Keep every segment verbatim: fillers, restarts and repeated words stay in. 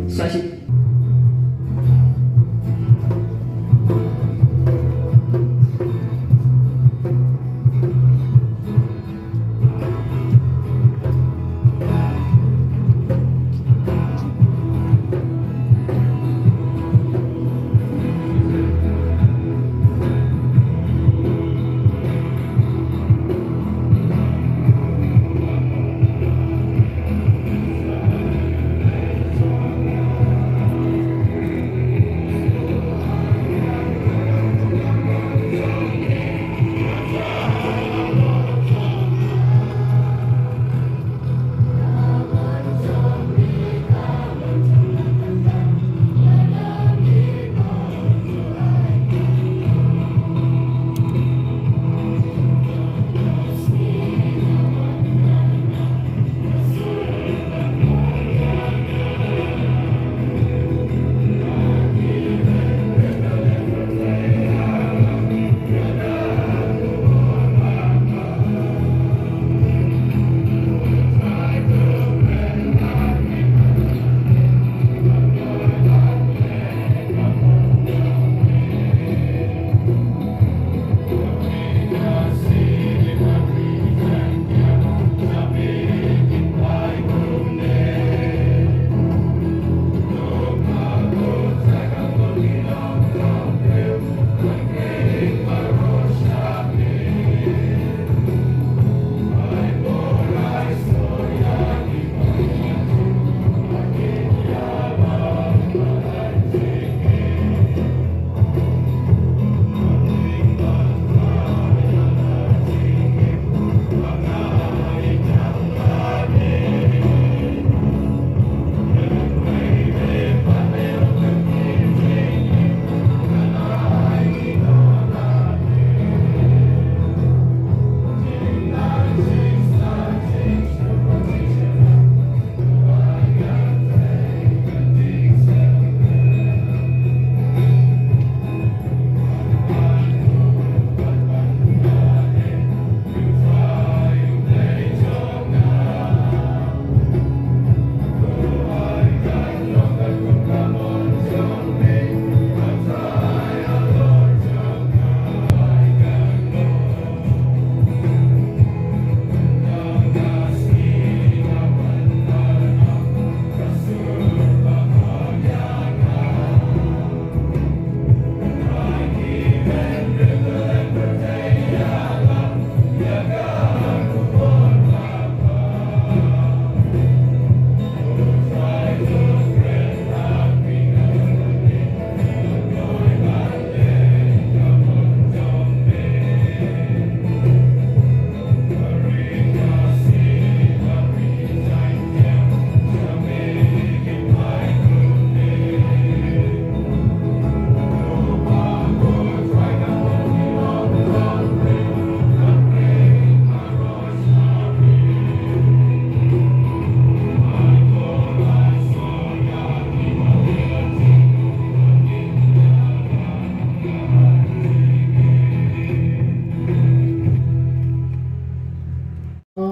Sa shi.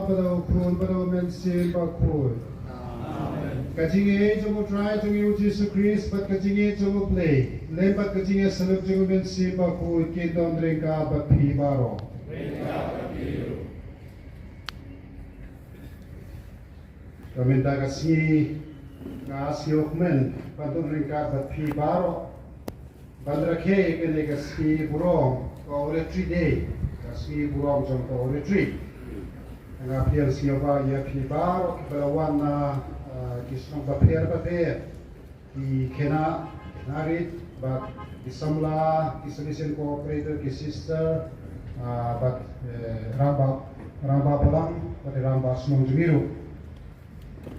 Bad u Khun bad u Mynsiem Bakhuid. Ka jingïeit jong u Trai jong ngi u Jisu Khrist bad ka jingïeit jong u Blei, lem bad ka jingïasyllok jong u Mynsiem Bakhuid kin don ryngkat bad phi baroh. Ka mynta ka sngi nga sngewkmen ban don ryngkat bad phi baroh ban rakhe ïa kane ka sngi burom ka Oratory Day, ka sngi burom jong ka Oratory. Nga pdiang sngewbha ïa phi baroh kiba la wan na, ah, ki shnong bapher bapher, ki khynnah, khynnah rit, bad ki samla, ki Salesian co-operator, ki sister, ah, bad, eh, rangbah, rangbah balang bad rangbah shnong jong ngi ruh.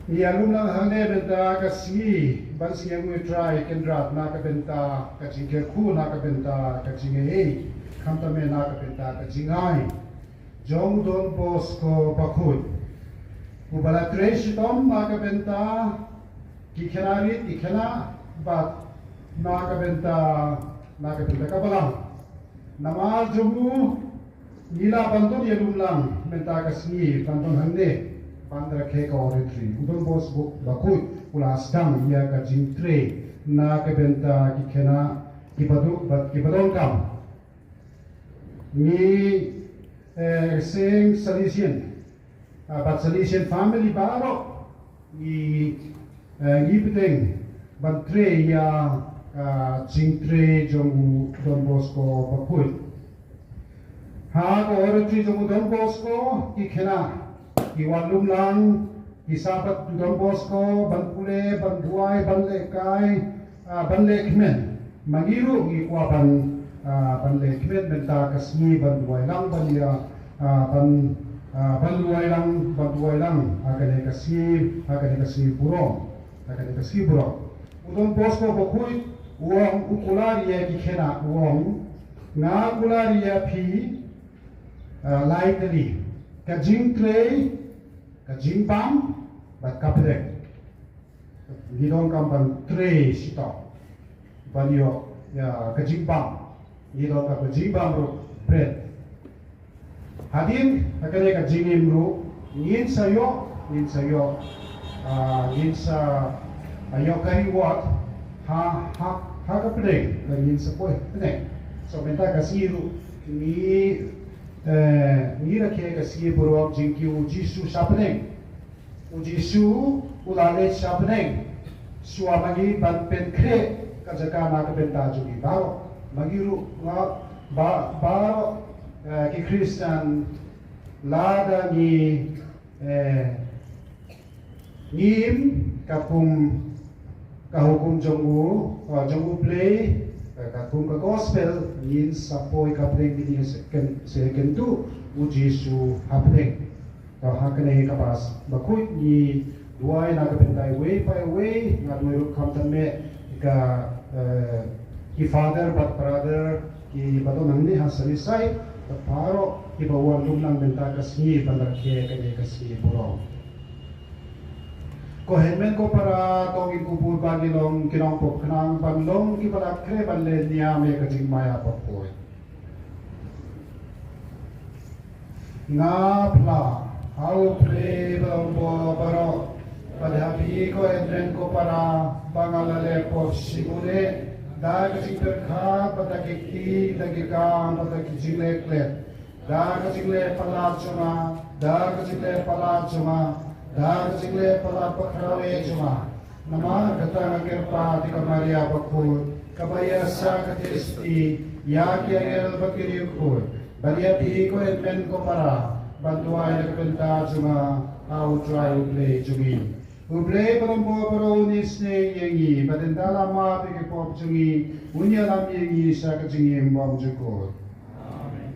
Ngi ïalum lang hangne bynta ka sngi ban sngewnguh ïa u Trai Kynrad na ka bynta ka jingkyrkhu, na ka bynta ka jingaiei, khamtam eh na ka bynta ka jingai jong u Don Bosco Bakhuid, uba la trei shitom na ka bynta ki khynnah rit, ki khynnah, bad na ka bynta, na ka bynta ka balang. Namar jong u ngi lah ban don ïalum lang mynta ka sngi, ban don hangne. Ban rakhe ka oratory. U Don Bosco Bakhuid u la sdang ïa ka jingtrei na ka bynta ki khynnah kiba duk bad kiba donkam. Ngi, eh, seng Salesian, ah, bad Salesian family baroh ngi, eh, ngi bteng ban trei ïa, ah, jingtrei jong u Don Bosco Bakhuid. Ha ka oratory jong u Don Bosco ki khynnah ki wan lum lang, ki sah bad u Don Bosco ban pule, ban duwai, ban lehkai, ah, ban lehkmen. Ma ngi ruh ngi kwah ban, ah, ban lehkmen mynta ka sngi ban duwai lang, ban ïa, ah, ban, ah, ban duwai lang, ban duwai lang ha kane ka sngi, ha kane ka sngi burom, ha kane ka sngi burom. U Don Bosco Bakhuid u ong, u kular ïa ki khynnah u ong, nga kular ïa phi, ah, lai tylli: ka jingtrei, ka jingbam bad ka pdeng. Ngi donkam ban trei shitom ban ïoh ïa ka jingbam. Ngi donkam ka jingbam ruh bret. Hadien ha kane ka jingim ruh ngin sa ïoh, ngin sa ïoh, ah, ngin sa, ah, ïoh ka reward ha, ha, ha ka pdeng, lada ngin sa poi pdeng. So mynta ka sngi ruh ngi, eh, ngi rakhe ka sngi burom jingkiew u Jisu sha pdeng. U Jisu u la leit sha pdeng. Shuwa ma ngi ban pynkhreh ka jaka na ka bynta jong ngi baroh. Ma ngi ruh nga ba, baroh, eh, ki Khristan, lada ngi, eh, ngim katkum ka hukum jong u, eh, jong U Blei, eh, katkum ka gospel, ngin sa poi ka pdeng, ngin sa ïakynduh u Jisu ha pdeng. Te ha kane ka Mass bakhuid ngi duwai na ka bynta iwei pa iwei, nga duwai ruh khamtam eh ka, eh, ki father bad brother kiba don hangne ha Sunnyside, bad baroh kiba wan lum lang mynta ka sngi ban rakhe kane ka sngi burom. Ko hynmen ko para, to ngin kubur ba ngi long ki nongpop khnang ban long kiba la khreh ban leh niam ïa ka jingma ïa bakhuid. Nga phla ha U Blei ba long bor baroh, bad ha phi ko hynmen ko para, ba nga la leh pop shibun eh da ka jingpyrkhat bad da ki kti, da ki kam bad da ki jingleh klet, da ka jingleh palat jong nga, da ka jingleh palat jong nga, da ka jingleh palat bakhraw eh jong nga. Namar kata nga kyrpad ïa ka Maria bakhuid kaba ïasah ka thied ïa ki angel bad ki riewkhuid, bad ïa phi ko hynmen ko para, ban duwai na ka bynta jong nga ha U Trai U Blei jong ngi. U Blei ba long bor baroh un isynei ïa ngi, bad ynda la map ïa ki pop jong ngi un ïalam ïa ngi sha ka jingim bymjukut. Amen.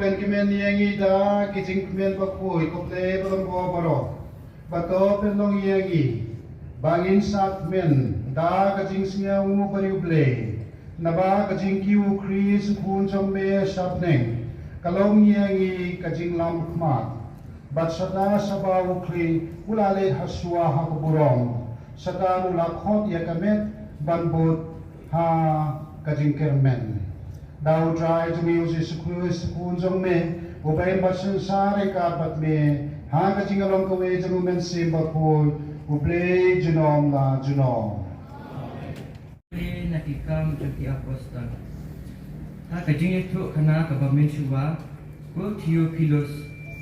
Pynkmen ïa ngi da ka jingkmen bakhuid, ko Blei ba long bor baroh. Bad to pynlong ïa ngi ba ngin sah kmen da ka jingsngewnguh bariewblei, naba ka jingkiew u Khrist u Khun jong me sha bneng ka long ïa ngi ka jinglam khmat. Bad shata shaba u Khlieh u la leit ha shuwa ha ka burom, shata u la khot ïa ka met ban bud ha ka jingkyrmen. Da U Trai jong ngi U Jisu Khrist U Khun jong me, uba im bad synshar ryngkat bad me ha ka jinglong kawei jong U Mynsiem Bakhuid, U Blei junom la junom. Pule na ki Kam jong ki Apostol. Ha ka jingïathuhkhana kaba mynshuwa, ko Theophilus,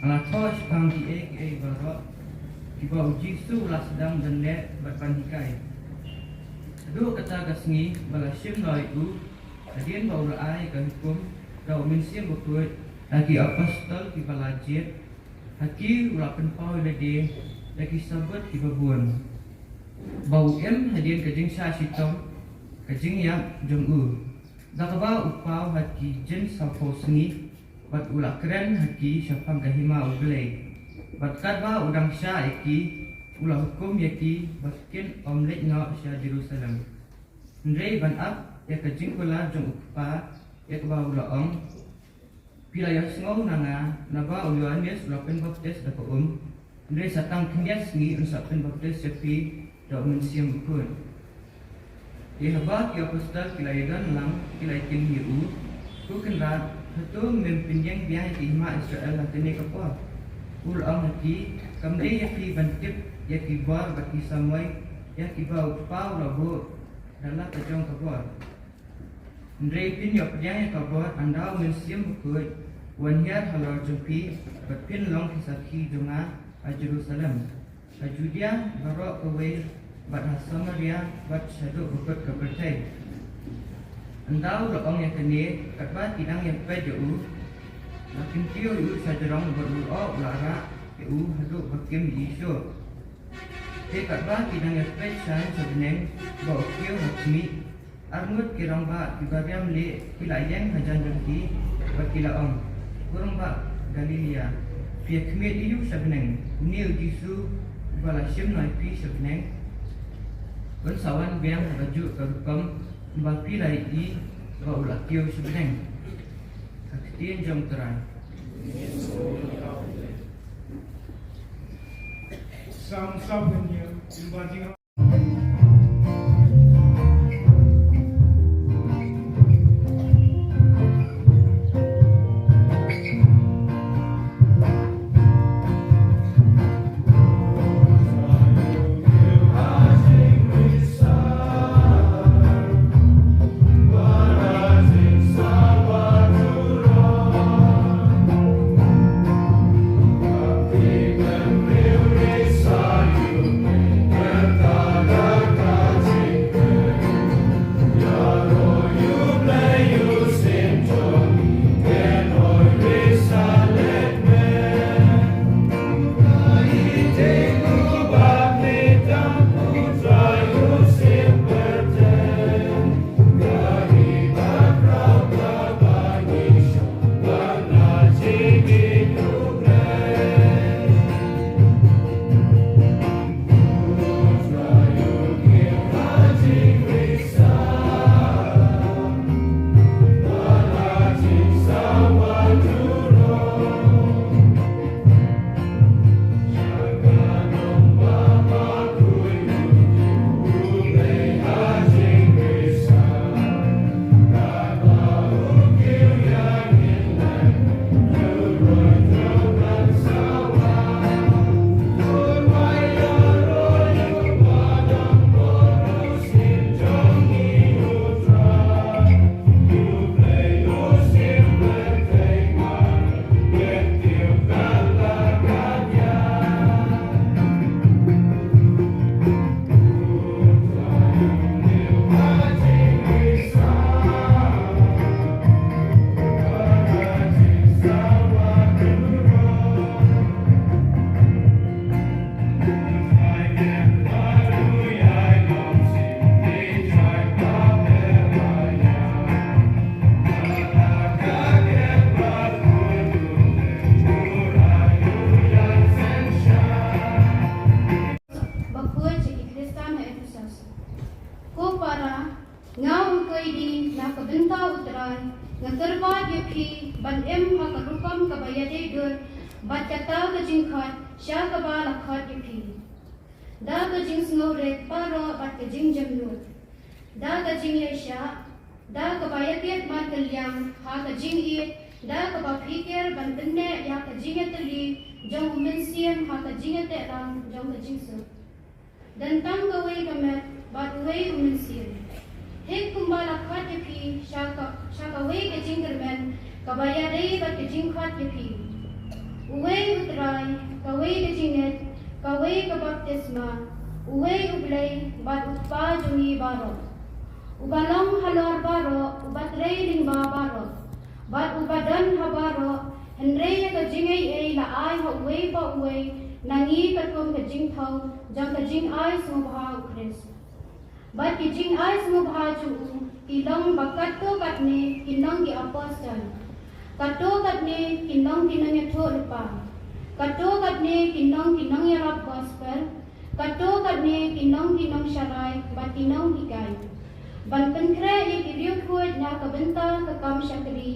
nga la thoh shaphang kiei kiei baroh kiba U Jisu u la sdang ban leh bad ban hikai, haduh kata ka sngi ba la shim noh ïa u, hadien ba u la ai ka hukum da U Mynsiem Bakhuid ha ki apostol kiba la jied. Ha ki u la pynpaw ïa lade da ki sabut kiba bun, ba u im hadien ka jingshah shitom ka jingïap jong u, da kaba u paw ha ki jin sawphew sngi, bad u la kren ha ki shaphang ka hima U Blei. Bad katba u dang shah ïa ki, u la hukum ïa ki ba kin ym leit noh sha Jerusalem, hynrei ban ap ïa ka jingkular jong U Kpa, ïa kaba u la ong: Phi la ïohsngew na nga, naba u Ïoannis u la pynbaptis da ka um, hynrei sa tang khyndiat sngi un sa pynbaptis ïa phi da U Mynsiem Bakhuid. Te haba ki apostol ki la ïadon lang, ki la ïakylli ïa u: Ko Kynrad, hato mem pynïeng biang ïa ki hima Israel ha kane ka por? U la ong ha ki: Kam dei ïa phi ban tip ïa ki bor bad ki samoi ïa kiba U Kpa u la buh da la ka jong ka bor. Hynrei phin ïoh pdiang ïa ka bor ynda U Mynsiem Bakhuid u wan hiar halor jong phi, bad phin long ki sakhi jong nga ha Jerusalem, ha Judea baroh kawei, bad ha Samaria, bad shaduh ba kut ka pyrthei. Ynda u la ong ïa kane, katba ki dang ïapeit ïa u, la kyntiew ïa u sha jrong, bad u lyoh u la rah ïa u haduh ba kim ïohi shuh. Te katba ki dang ïapeit shai sha bneng ba u kiew ha khmih, arngut ki rangbah kiba riam lieh ki la ïeng hajan jong ki, bad ki la ong: Ko rangbah Galilea, phi ïakhmih ïa u sha bneng, une U Jisu uba la shim noh ïa phi sha bneng, un sa wan biang ha kajuh ka rukom kumba phi la ïohi ba u la kiew sha bneng. Ka ktien jong U Trai. Sam sap ngi ba jing Nga kyrpad ïa phi ban im ha ka rukom kaba ïadei dur bad kata ka jingkhot sha kaba la khot ïa phi, da ka jingsngewrit baroh bad ka jingjemnud, da ka jingïaishah, da kaba ïakit markylliang ha ka jingïeit, da kaba pyrkhat ban pynneh ïa ka jingïatylli jong u Mynsiem ha ka jingïateh lang jong ka jingsuk. Don tang kawei ka met bad uwei u Mynsiem, hynrei kumba la khot ïa phi sha ka, sha kawei ka jingkyrmen kaba ïadei bad ka jingkhot ïa phi. Uwei u Trai, kawei ka jingngeit, kawei ka baptisma, uwei u Blei bad u Kpa jong ngi baroh, uba long halor baroh, uba trei lyngba baroh bad uba don ha baroh, hynrei ïa ka jingaiei la ai ha uwei pa uwei na ngi katkum ka jingthaw jong ka jingai sngewbha u Khrist. Bad ki jingai sngewbha jong u ki long ba katto katne kin long ki apostol, katto katne kin long ki nongïathuhlypa, katto katne kin long ki nongïarap gospel, katto katne kin long ki nongsharai bad ki nonghikai, ban pynkhreh ïa ki riewkhuid na ka bynta ka kam shakri,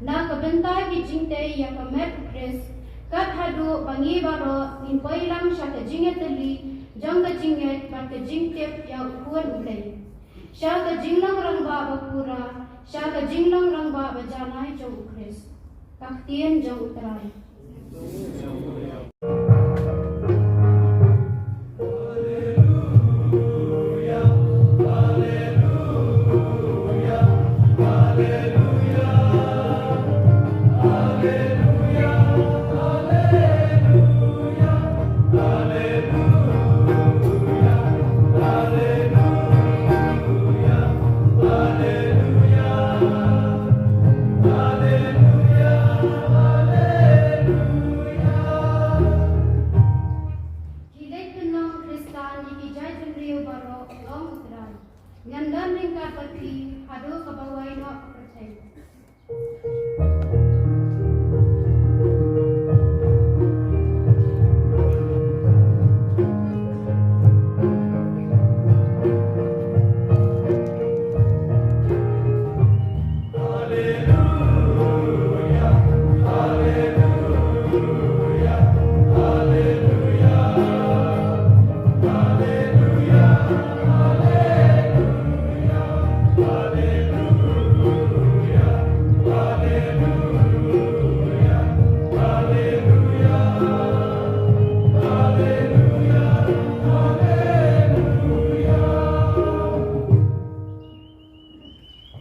na ka bynta ki jingtei ïa ka met u Khrist, kat haduh ba ngi baroh ngin poi lang sha ka jingïatylli jong ka jingngeit bad ka jingtip ïa u Khun u Blei, sha ka jinglong rangbah ba pura, sha ka jinglong rangbah ba janai jong u Khrist. Ka ktien jong u Trai. Ki leit pynlong Khristan ïa ki jaitbynriew baroh, ong u Trai. Ngan don ryngkat bad phi haduh kaba wai noh ka pyrthei.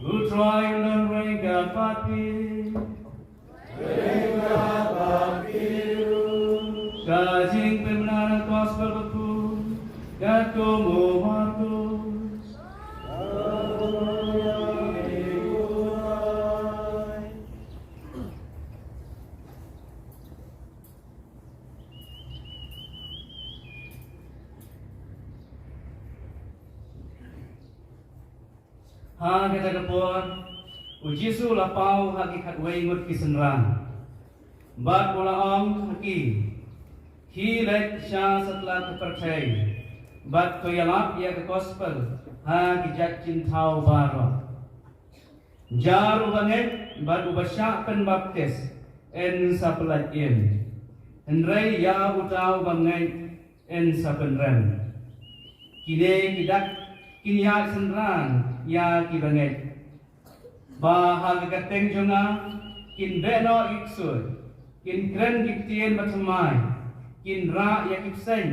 U Trai un don ryngkat bad phi. Ka jingpynbna na ka Gospel bakhuid katkum u Markos. Ha kata ka por, u Jisu u la paw ha ki khatwei ngut ki synran, bad u la ong ha ki, khie leit sha satlak ka pyrthei, bad to ïalap ïa ka Gospel ha ki jait jingthaw baroh. Jar uba ngeit bad uba shah pynbaptis yn sa pyllait im, hynrei ïa uta uba ngeit yn sa pynrem. Kine ki dak kin ïaid synran ïa kiba ngeit, ba ha ka kyrteng jong nga kin beh noh ki ksuid, kin kren ki ktien bathymmai, kin rah ïa ki bseiñ,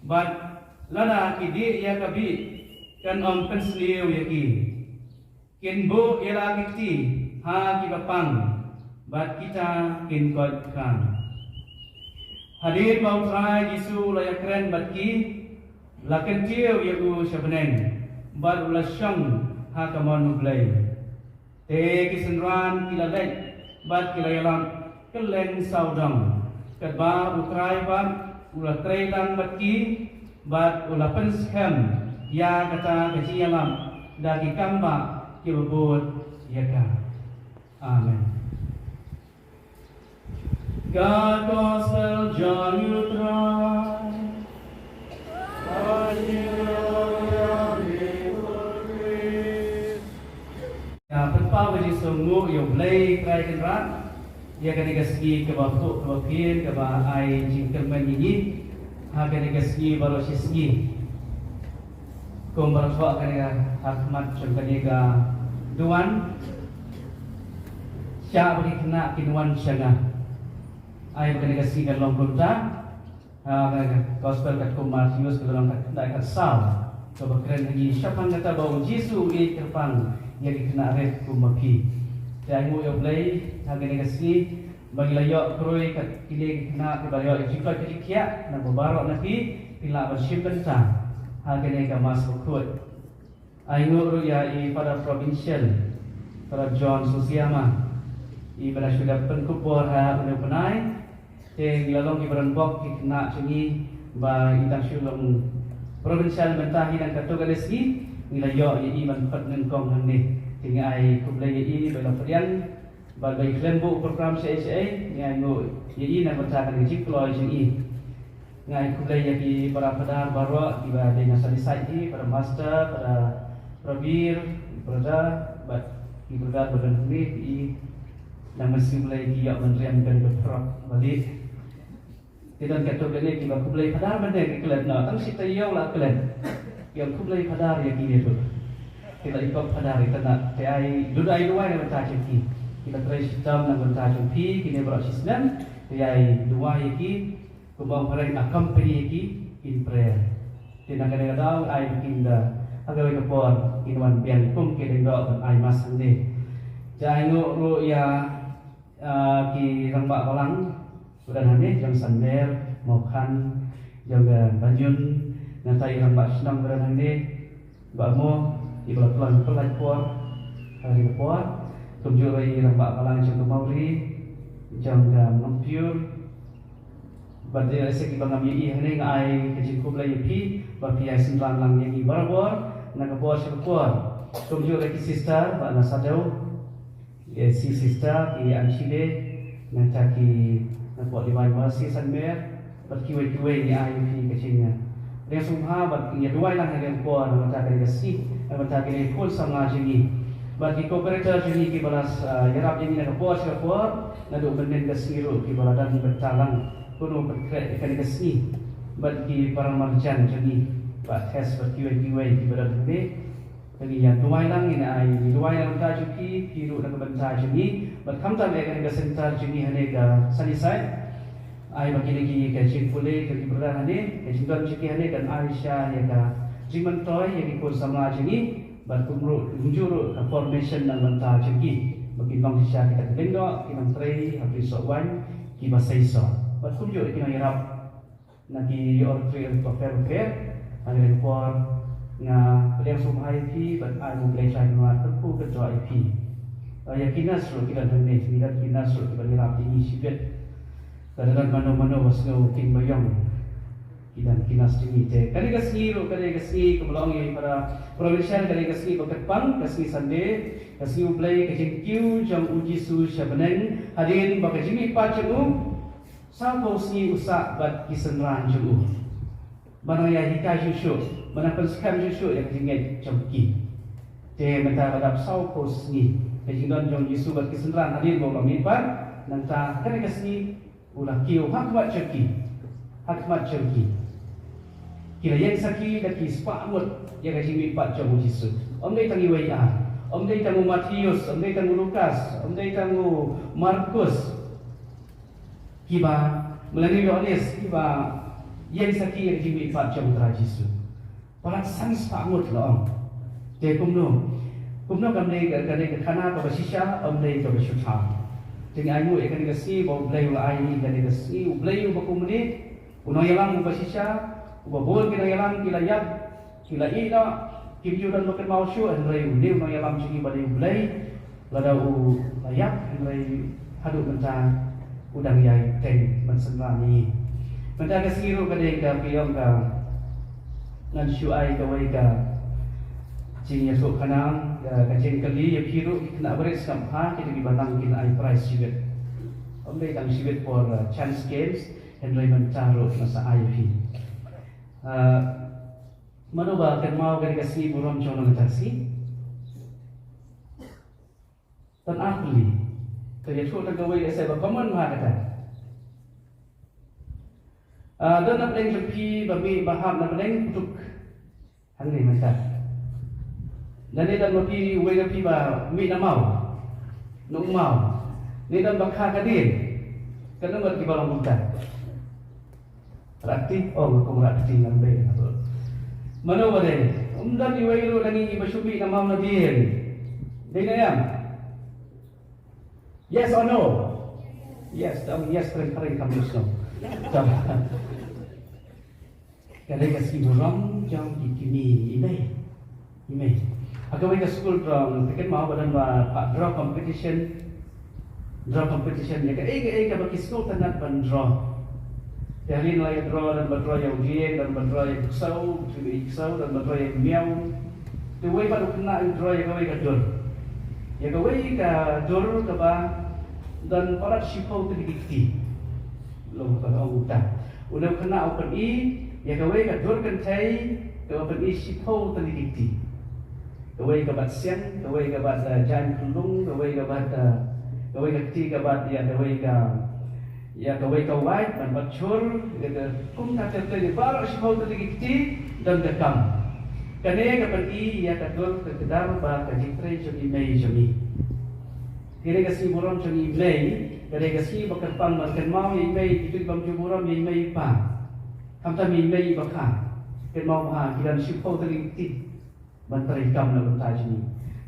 bad lada ki dih ïa ka bih kan ym pynsniew ïa ki. Kin buh ïa la ki kti ha kiba pang, bad kita kin koit khang. Hadien ba u Trai Jisu u la ïakren bad ki, la kyntiew ïa u sha bneng, bad u la shong ha ka mon U Blei. Te ki synran ki la leit bad ki la ïalap kylleng sawdong, katba u Trai pat u la trei lang bad ki, bad u la pynskhem ïa kata ka jingïalap da ki kambah kiba bud ïa ka. Amen. Ka Gospel jong u Trai. Ka pynpaw ïa Sngewbha ïa U Blei Trai Kynrad ïa kane ka sngi kaba phuh kaba phian kaba ai jingkyrmen ïa ngi ha kane ka sngi baroh shi sngi. Kum ba la thoh kane ka ha khmat jong kane ka duwan, shah ba ki khynnah kin wan sha nga. Ai ba kane ka sngi kan long kumta. Ha, ka, ka gospel katkum u Mathaios ka lynnong khatkhyndai, khatsaw. Kaba kren ha ngi shaphang kata ba U Jisu u ïeit kyrpang ïa ki khynnah rit kum ma phi. Te ai nguh ïa U Blei ha kane ka sngi ba ngi la ïoh khrui kat kine ki khynnah kiba la ïoh ïa ka jingkoit ka jingkhiah na ba baroh na phi, phi lah ban shim bynta ha kane ka Mass Bakhuid. Ai nguh ruh ïa i Father Provincial, Father John Susiama, i ba la shu dep pynkupbor ha une u bnai. Te ngi la long kiba rangbok ki khynnah jong ngi ba i dang shu long provincial mynta hi, dang katto katne sngi ngi la ïoh ïa i ban pynnyngkong hangne. Te ngi ai khublei ïa i ba i la pdiang bad ba i khlem buh program shaei shaei. Ngi ai nguh ïa i na ka bynta kane ka jingkloi jong i. Ngi ai khublei ïa ki para phadar baroh kiba dei na Sunnyside hi, para master, para, para pyrshah, para da, bad ki para da ba don hangne, ki nang masi Blei ki ïoh ban riam kane ka phrok ba lieh. Ki don katto katne kiba khublei phadar ban dei ki klet noh, tang shi taïew la klet. Ïa khublei phadar ïa kine ruh. Ki la i kop phadar itynnad, te ai, lut ai duwai na ka bynta jong ki. Ki la trei shitom na ka bynta jong phi kine baroh shi snem, te ai duwai ïa ki. Kumba ong phareng, accompany ki in prayer. Te na kane ka daw ai ba kin da ha kawei ka por kin wan biang kum ki lyngdoh ban ai mass hangne. Te ai nguh ruh ïa, ah, ki rangbah balang ba don hangne, jong Sanmer, Mawkhan, jong ka Banyun, nangta i rangbah shnong ba don hangne, Bah Mo, i ba la pynlait por ha kane ka por, kumjuh ruh i rangbah balang jong ka Mawri, jong ka Nongpyur. Bad ïa lehse kiba ngam ïohi hangne, nga ai ka jingkhublei ïa phi ba phi ïai synran lang ïa ngi barabor na ka por sha ka por. Kumjuh ruh ki sister ba na Sadew, ïa ki sister, ki Anchile, nangta ki na pdeng Divine Mercy Sanmer, bad kiwei kiwei, ngi ai ïa phi ka jingpdiang sngewbha bad ngi ïa duwai lang ha kane ka por na ka bynta kane ka sngi, na ka bynta kine ki khun samla jong ngi bad ki co-operator jong ngi kiba la, ah, ïarap ïa ngi na ka por sha ka por, naduh mynnin ka sngi ruh kiba la don bynta lang kumno pynkhreh ïa kane ka sngi, bad ki para marjan jong ngi, Bah Thes bad kiwei kiwei kiba don hangne. Te ngi ïa duwai lang, ngi ai, ngi duwai na ka bynta jong ki, ki ruh na ka bynta jong ngi. Bad khamtam ïa kane ka center jong ngi hangne ka Sunnyside. Ai ba kine ki, ka jingpule, ka jingpyrda hangne, ka jingdon jong ki hangne kan ai sha ïa ka jingmyntoi ïa ki khun samla jong ngi. Bad kumjuh ruh, kumjuh ruh ka formation na ka bynta jong ki. Ba kin long shisha kita ki lyngdoh, ki nongtrei ha ki soh waiñ kiba seisoh. Bad kumjuh ruh ki nongïarap na ki oratory bapher bapher. Ha kane ka por nga pdiang sngewbha ïa phi bad ai ba U Blei Trai Kynrad un kyrkhu kyrdoh ïa phi. Ïa ki nurse ruh ki don hangne, ki don ki nurse ruh kiba ïarap ïa ngi shibit. Lada don mano mano ba sngew king ba ïong, ki don ki nurse jong ngi. Te kane ka sngi ruh, kane ka sngi kumba la ong ïa i para provincial, kane ka sngi ba kyrpang, ka sngi Sunday, ka sngi U Blei, ka jingkiew jong U Jisu sha bneng, hadien ba ka jingmihpat jong u saw phew sngi u sah bad ki synran jong u, ba nang ïa hikai shuh shuh, ba nang pynskhem shuh shuh ïa ka jingngeit jong ki. Te mynta la dap saw phew sngi ka jingdon jong U Jisu bad ki synran hadien ba u la mihpat. Nangta kane ka sngi u la kiew ha khmat jong ki, ha khmat jong ki. Ki la ïeng sakhi da ki spah ngut ïa ka jingmihpat jong U Jisu. Ym dei tang iwei ar, ym dei tang u Mathaios, ym dei tang u Lukas, ym dei tang u Markus, kiba, lane u Ïoannis, kiba ïeng sakhi ïa ka jingmihpat jong U Trai Jisu. Palat san spah ngut la ong. Te kumno, kumno kam dei ka, ka dei ka khana kaba shisha, ym dei kaba shu thaw. Te ngi ai nguh ïa kane ka sngi ba U Blei u la ai ïa ngi kane ka sngi, U Blei uba kum une, u nongïalam uba shisha, uba bun ki nongïalam ki la ïap, ki la ïeh noh, kim ju don ba kynmaw shuh, hynrei une u nongïalam jong ngi ba dei U Blei, lada u la ïap, hynrei haduh mynta u dang ïai teng ban synran ïa ngi. Mynta ka sngi ruh ka dei ka, phi ong, ka ngan shu ai kawei ka jingïathuhkhana, ka, ka jingkylli ïa phi ruh ki khynnah barit, sngap bha, kita kiba nang kin ai prize shibit. Ym dei tang shibit por, uh, chance games, hynrei mynta ruh nga sa ai ïa phi. Uh, Mano ba kynmaw kane ka sngi burom jong ngi mynta ka sngi? Tan ar tylli. Ka ïathuh tang kawei lehse ba common ha kata. Ah, don na pdeng jong phi ba mih ba hap na pdeng phutuk hangne mynta. Lane don ma phi uwei na phi ba mih na maw, na u maw. Ne don ba kha ka dien. Katno ngut kiba long kumta? Rah kti, oh, nga kum rah kti ngan bei na tu. Mano ba dei? Um don iwei ruh na ngi ba shu mih na maw na dien. Dei ne em? Yes or no? Yes, tang yes kren kren kam yes no. Tang. Ka dei ka sngi burom jong ki kmie i mei. I mei. Ha kawei ka skul tang, te kynmaw ba don ba pat draw competition. Draw competition ïa kaei kaei kaba ki skul tynnat ban draw. Te hadien la ïa draw, don ba draw ïa u dieng, don ba draw ïa u ksew, u ksew, don ba draw ïa u miaw. Te uwei pat u khynnah u draw ïa kawei ka dur. Ïa kawei ka dur kaba don palat shiphew tylli ki kti. Long kaba ong uta. U dei u khynnah u pyni ïa kawei ka dur kynthei kaba pyni shiphew tylli ki kti. Kawei ka bat siang, kawei ka bat, eh, jaiñ khunlung, kawei ka bat, eh, kawei ka kti ka bat ïa kawei ka, ïa kawei ka wait ban bat shur. Ïa ka kumta ter ter baroh shiphew tylli ki kti don ka kam. Kane ka pyni ïa ka dur ka kdar ba ka jingtrei jong i mei jong i. Kane ka sngi burom jong i mei ka dei ka sngi ba kyrpang ban kynmaw ïa i mei, kito bym ju burom ïa i mei i pa. Khamtam i mei i pa, kynmaw ba ki don shiphew tylli ki kti ban trei kam na ka bynta jong i.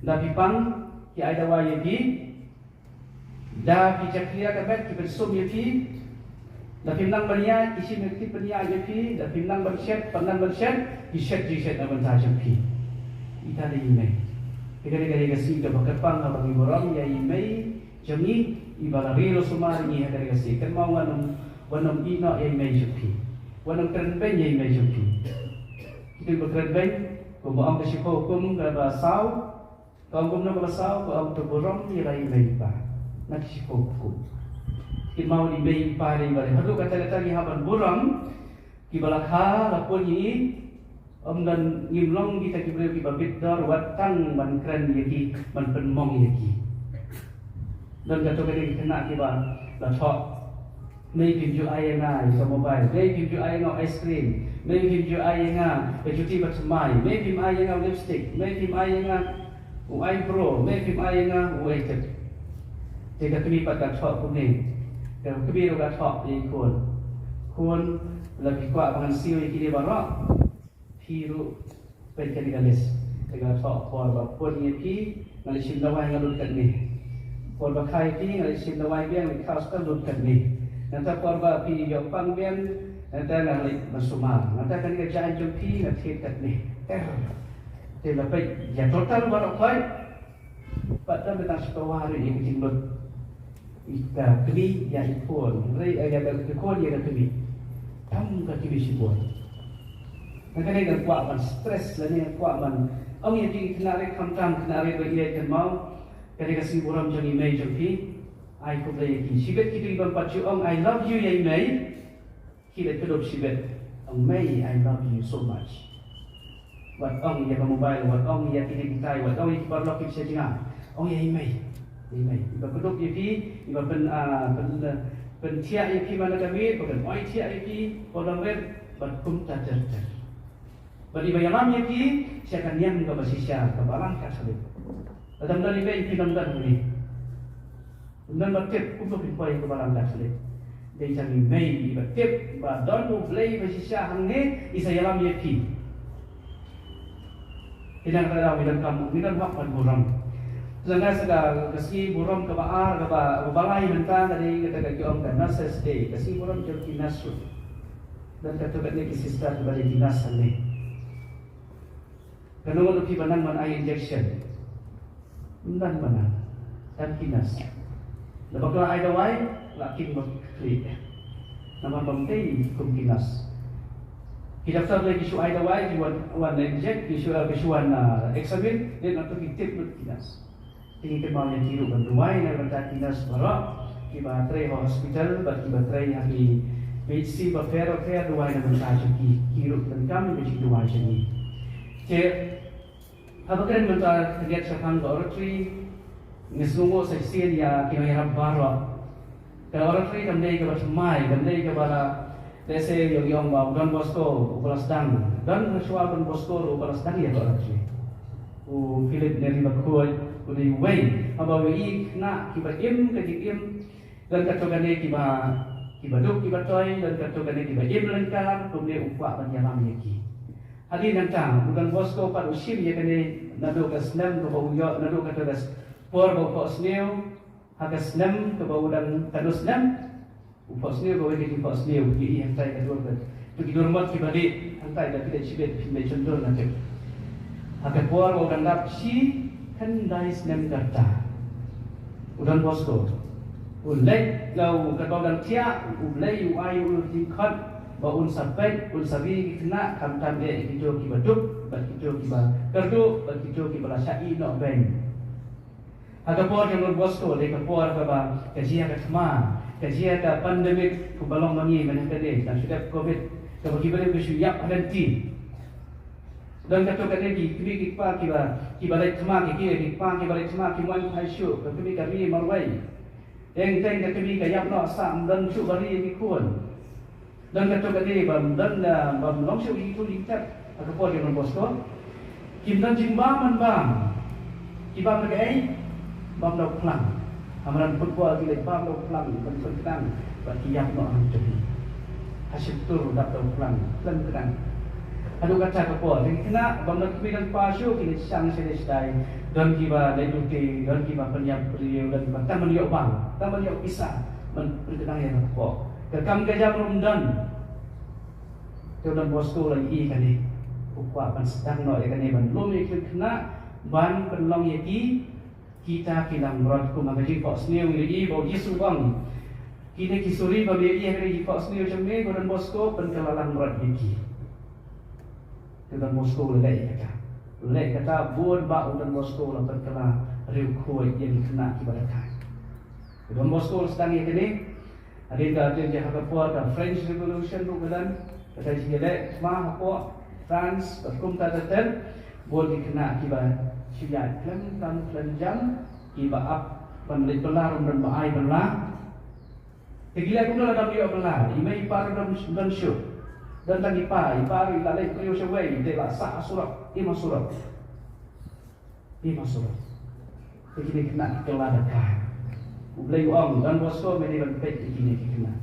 Da phi pang, ki ai dawai ïa phi. Da phi jakhlia ka met, ki pynsum ïa phi. Da phim nang ban ïaid, ki shim ïa ki pynïaid ïa phi. Da phim nang ban shet, pynban ban shet, ki shet jingshet na ka bynta jong phi. Ita dei i mei. Te ka dei ka dei ka sngi kaba kyrpang kaba ngi burom ïa i mei jong ngi, iba la ri la sumar ïa ngi ha kane ka sngi. Kynmaw wat nym, wat nym ïeh noh ïa i mei jong phi. Wat nym kren beiñ ïa i mei jong phi. Kito kiba kren beiñ, kumba ong ka Shiphew Hukum kaba saw, ka ong kumno kaba saw, ka ong to burom ïa la i mei i pa. Na ki Shiphew Hukum. Kynmaw i mei i pa dei ba dei haduh katta katta ngi hap ban burom, kiba la kha la pun ïa ngi, ym don, ngim long kita ki briew kiba bit dor wat tang ban kren ïa ki, ban pynmong ïa ki. Don kato ka dei ki khynnah kiba la thoh. Mei phim ju ai ïa nga ïa ka mobile, mei phim ju ai ïa nga ice cream, mei phim ju ai ïa nga ka juti ba thymmai, mei phim ai ïa nga lipstick, mei phim ai ïa nga u eyebrow, mei phim ai ïa nga u eye tip. Te ka kmie pat ka thoh kumne. Ka kmie ruh ka thoh ïa i khun. Khun, la phi kwah ba ngan siew ïa kine baroh. Phi ruh peit kane ka list. Te ka thoh por ba pun ïa phi, nga leit shim dawai nga lut katne. Por ba kha ïa phi, nga leit shim dawai biang, leit khaw stad lut katne. Nangta por ba phi ïoh pang biang, nangta nga leit ban sumar. Nangta kane ka jaiñ jong phi nga thied katne. Ter. Te la peit ïa total baroh khoit. Pat da mynta shu kawar ïa ka jinglut. Ïa ka kmie ïa i khun, hynrei, eh, ïa ka khun ïa ka kmie. Tam ka kmie shibun. Nga kane nga kwah ban stress lane nga kwah ban ong ïa ki khynnah rit, khamtam khynnah rit ba ïeit, kynmaw. Kane ka sngi burom jong i mei jong phi. Ai khublei ïa ki. Shibit kito kiba pat shu ong I love you ïa i mei. Ki leit kdup shibit. Ong, "Mei, I love you so much." Wat ong ïa ka mobile, wat ong ïa ki digital, wat ong ïa ki paralok ki sha jngai. Ong ïa i mei. I mei. Iba kdup ïa phi, iba pyn, ah, pyn, ah, pynthiah ïa phi man la ka miet, ba pynoi thiah ïa phi, ba dang rit, bad kumta ter ter. Bad iba ïalam ïa phi sha ka niam kaba shisha, ka balang Katholik. Lada ym don i mei phi ym don hangne. Ym don ba tip kumno phin poi ïa ka balang Katholik. Dei tang i mei iba tip ba don U Blei ba shisha hangne, i sa ïalam ïa phi. Te nang kata ngi donkam, ngi don hok ban burom. Te nang sa ka, ka sngi burom kaba ar, kaba, kaba lai mynta ka dei kata ka jong ka Nurses Day, ka sngi burom jong ki nurse ruh. Don kato katne ki sister kiba dei ki nurse hangne. Katno ngut phi ba nang ban ai injection? Ym don ba nang. Tang ki nurse. Lada bakla ai dawai, la kin bak klik. Namar bym dei kum ki nurse. Ki doktor lei ki shu ai dawai, ki wan, wan inject, ki shu, ki shu wan, ah, examine, dei na to ki tip lut ki nurse. Te ngi kynmaw ïa ki ruh ban duwai na ka bynta ki nurse baroh kiba trei ha hospital bad kiba trei ha ki P H C bapher bapher, duwai na ka bynta jong ki, ki ruh donkam ïa ka jingduwai jong ngi. Te haba kren mynta ka ngiat shaphang ka oratory, Ngi sngewnguh sa shisien ïa ki nongïarap baroh. Ka oratory kam dei kaba thymmai, kam dei kaba la, lehse ïa ong ba u Don Bosco uba la sdang. Don Joshua Don Bosco ruh uba la sdang ïa ka oratory. U Philip Neri Bakhuid u dei uwei. Haba u ïohi ki khynnah kiba im ka jingim, don katto katne kiba, kiba duk kiba toi, don katto katne kiba im lyngkar, kumne u kwah ban ïalam ïa ki. Hadien nangta u Don Bosco pat u shim ïa kane naduh ka snem kaba u ïoh, naduh katto ka por ba u phohsniew, ha ka snem kaba u dang, katno snem u phohsniew, kawei ka jingphohsniew, u ïohi hangtai ka dur ka, to ki dur mot kiba lieh hangtai, da phi leit shibit phin leit shon dur na tip. Ha ka por ba u dang dap shi khyndai snem kata, u Don Bosco u leit, la u, katba u dang thiah, U Blei u ai u jingkhot ba un sa peit, un sa ri ïa ki khynnah, khamtam eh ïa kito kiba duk bad kito kiba kyrduh bad kito kiba la shah ïeh noh beiñ. Ha ka por jong u Don Bosco, dei ka por kaba ka jia ka thma, ka jia ka pandemic, kumba long ma ngi mynta ka dei, tang shu dep covid, kaba ki briew ki shu ïap ha lynti. Don katto katne ki kmie ki kpa kiba, kiba leit thma, ki kmie ki kpa kiba leit thma ki mon ai shuh, ka kmie ka ri marwei. Teng teng ka kmie ka ïap noh, sa ym don shuh ba ri ïa ki khun. Don katto katne bym don, ah, bym long shuh ïa ki khun ïa ki tep ha ka por jong u Don Bosco. Kim don jingbam ban bam. Ki bam da kaei? Bam da u phlang. Ha madan football ki leit bam da u phlang, ban pynkdang, bad ki ïap noh hangto hi. Ha shyntur dap da u phlang, khlem kdang. Haduh kata ka por, ki khynnah bym don kmie don kpa shuh, ki leit shang shane shadai. Don kiba leit lute, don kiba pynïap briew, don kiba tang ban ïoh bam, tang ban ïoh pisa ban pynkdang ïa ka kpoh. Ka kam ka jam ruh ym don. Te u Don Bosco u la ïohi kane, u kwah ban sdang noh ïa kane, ban lum ïa ki khynnah, ban pynlong ïa ki kita ki langbrot. Kum ha ka jingphohsniew ngi ïohi ba u Jisu u ong, kine ki suri ba me ïohi ha ka jingphohsniew jong me, ko Don Bosco, pynkylla langbrot ïa ki. Te u Don Bosco u la leh ïa kata. U la leh ïa kata, bun bah u Don Bosco u la pynkylla riewkhuid ïa ki khynnah kiba dang kha. Te u Don Bosco u la sdang ïa kane. Hadien ka, hadien ka, ha ka por ka French Revolution ruh ka don kata ka jingïaleh thma hapoh France, bad kumta ter ter, bun ki khynnah kiba shu ïaid khlem kam khlem jam, kiba ap ban leit bylla ruh ym don ba ai bylla. Te ki leh kumno lada ym ïoh bylla, i mei i pa ruh ym don shuh. Don tang i pa, i pa ruh i la leit briew shawei, te la sah ha surok, im ha surok. Im ha surok. Te kine ki khynnah ki kylla da kai. U Blei u ong, Don Bosco, me dei ban peit ïa kine ki khynnah.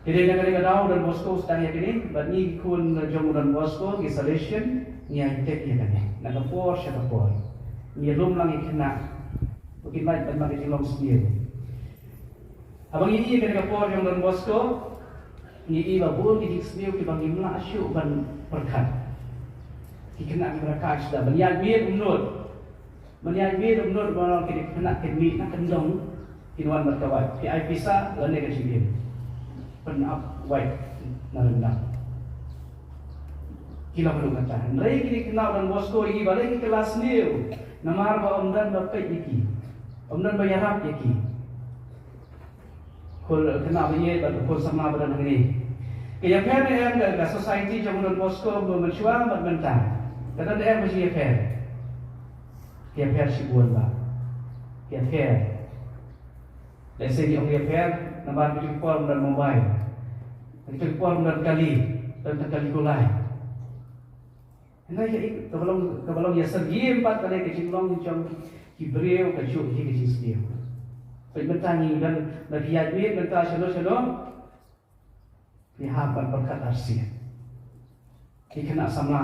Te dei na kane ka daw u Don Bosco u sdang ïa kane, bad ngi ki khun jong u Don Bosco, ki Salesian, ngi ïai tip ïa kane. Na ka por sha ka por, ngi ïalum lang ïa ki khynnah. Ba kin lait ban ïoh ka jinglong sniew. Haba ngi ïohi ïa kane ka por jong u Don Bosco, ngi ïohi ba bun ki jingsniew kiba ngim lah shuh ban pyrkhat. Ki khynnah kiba dang kha shuh, ban ïaid miet ym nud. Ban ïaid miet ym nud, ban ong, kine ki khynnah kin mih na kyndong, kin wan bad ka wait. Phi ai pisa lane ka jingim. Pynap wait na ryndang. Ki long haduh katta. Hynrei kine ki khynnah u Don Bosco, ïohi balei ki kylla sniew. Namar ba ym don ba peit ïa ki. Ym don ba ïarap ïa ki. Khun khynnah ba ïeit bad khun samla ba don hangne. Ka ïapher ne em ka, ka society jong u Don Bosco mynshuwa bad mynta? Ka don ne em ka jingïapher? Ka ïapher shibun bah. Ka ïapher. Lehse ngi ong ïapher namar kito ki por ym don mobile. Kito ki por ym don kali, don tang kali kulai. Hynrei kaei kaba long, kaba long ïasyriem pat ka dei ka jinglong jong ki, ki briew kajuh hi ka jingsniew. Peit mynta ngi don, lada phi ïaid miet mynta shano shano, phi hap ban pyrkhat arsien. Ki khynnah samla,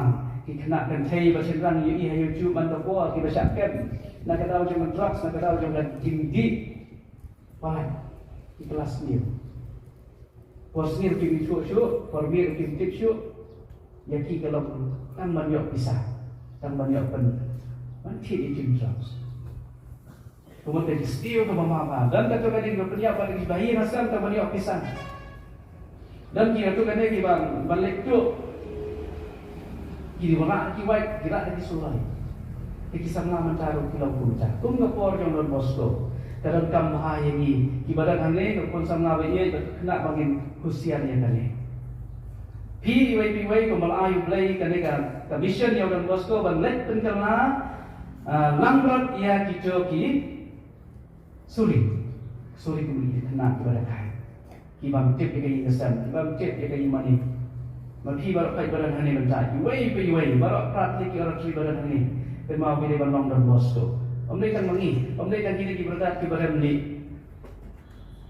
ki khynnah kynthei ba shynrang ïohi ha YouTube man ka por, kiba shah kem na ka daw jong ka drugs, na ka daw jong ka jingdih. Palat, ki kylla sniew. Por sniew kim ithuh shuh, por miet kim tip shuh. Ïa ki ka long tang ban ïoh pisa, tang ban ïoh pyn, ban thied ïa ki jingtrap. Kumta ka jingsniew kaba ma ba, don katto katne kiba pynïap bad ki bahaïing hasem tang ban ïoh pisa. Don ki katto katne kiba ban leit tuh. Ki wanrah ki wait, ki rah ki suloi. Te ki samla mynta ruh ki long kumta. Kum ka por jong Don Bosco, ka donkam bha ïa ngi kiba don hangne, ka khun samla ba ïeit bad ka khynnah, ba ngin husiar ïa kane. Phi iwei pa iwei, kumba la ai U Blei kane ka, ka mission ïa u Don Bosco ban leit pynkylla, Ah, langbrot ïa kito ki suri. Suri ki bri ki khynnah kiba da kai. Ki bym tip ïa ka ïing ka sem, ki bym tip ïa ka ïing mane. Ma phi baroh phi ba don hangne mynta, iwei pa iwei, baroh phra tylli ki oratory ba don hangne. Pynban phi dei ban long Don Bosco. Ym dei tang ma ngi, ym dei tang kine ki briew kiba rem lieh.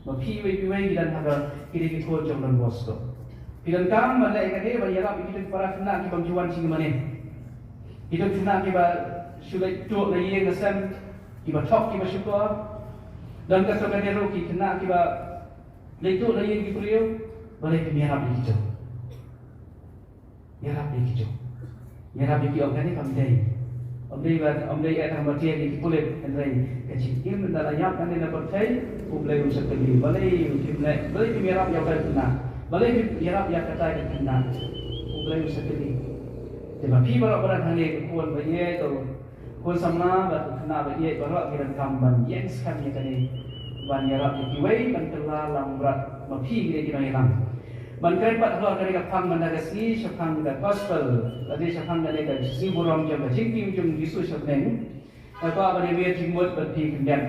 Ma phi iwei pa iwei ki don ha ka, kine ki khun jong Don Bosco. Phi donkam ban leh ïa kane ban ïarap ïa kito ki para khynnah ki bym ju wan sha ïing mane. Kito ki khynnah kiba shu leit tuh na ïing na sem, kiba thok kiba shukor. Don katto katne ruh ki khynnah kiba leit tuh na ïing ki briew, balei phim ïarap ïa kito? Ïarap ïa kito. Ïarap ïa ki ong kane kam dei. Ym dei ba, ym dei ïa tang ba tieng ïa ki pulit, hynrei ka jingim ynda la ïap kane na pyrthei, U Blei un sa kylli. Balei phim leh, balei phim ïarap ïa utai u khynnah? Balei phim ïarap ïa katai ka khynnah? U Blei un sa kylli. Te ma phi baroh baroh hangne, ka khun ba ïeit, to khun samla bad u khynnah ba ïeit baroh ki donkam ban ïeng skhem ïa kane, ban ïarap ïa kiwei ban kylla langbrot, ma phi ki dei ki nongïalam. Ban kren pat halor kane ka phang mynta ka sngi shaphang ka gospel, lane shaphang kane ka jingburom jong ka jingkiew jong u Jisu sha bneng. Nga kwah ban ïa miet jingmut bad phi khyndiat.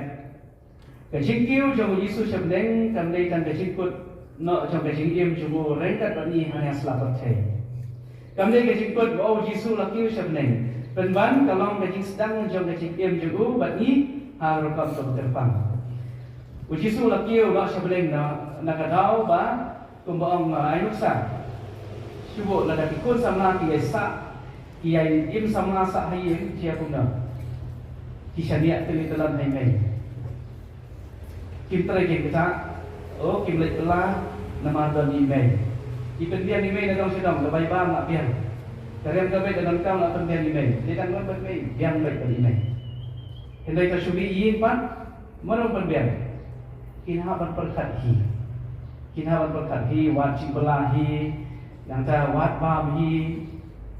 Ka jingkiew jong u Jisu sha bneng kam dei tang ka jingkut noh jong ka jingim jong u ryngkat bad ngi hangne ha sla pyrthei. Kam dei ka jingkut ba u Jisu u la kiew sha bneng. Pynban ka long ka jingsdang jong ka jingim jong u bad ngi ha ka rukom kaba kyrpang. U Jisu u la kiew noh sha bneng na, na ka daw ba, kumba ong, ah, ai nuksa. Shu buh lada ki khun samla ki ïai sah, ki ïai im samla sah ha ïing, ki ïa kumno? Ki shaniah tylli tyllon ha i mei. Kim trei kim ktah, oh, kim leit bylla namar don i mei. Ki pynbiang i mei na dong sha dong, ka bai bam la biang. Ka rem ka beit na donkam la pynbiang i mei. Dei dang don bad mei, biang beit bad i mei. Hynrei ka shu mih ïing pat, mano pynbiang? Kin hap ban pyrkhat hi. Kin hap ban pyrkhat hi, wat jingbylla hi, nangta wat bam hi,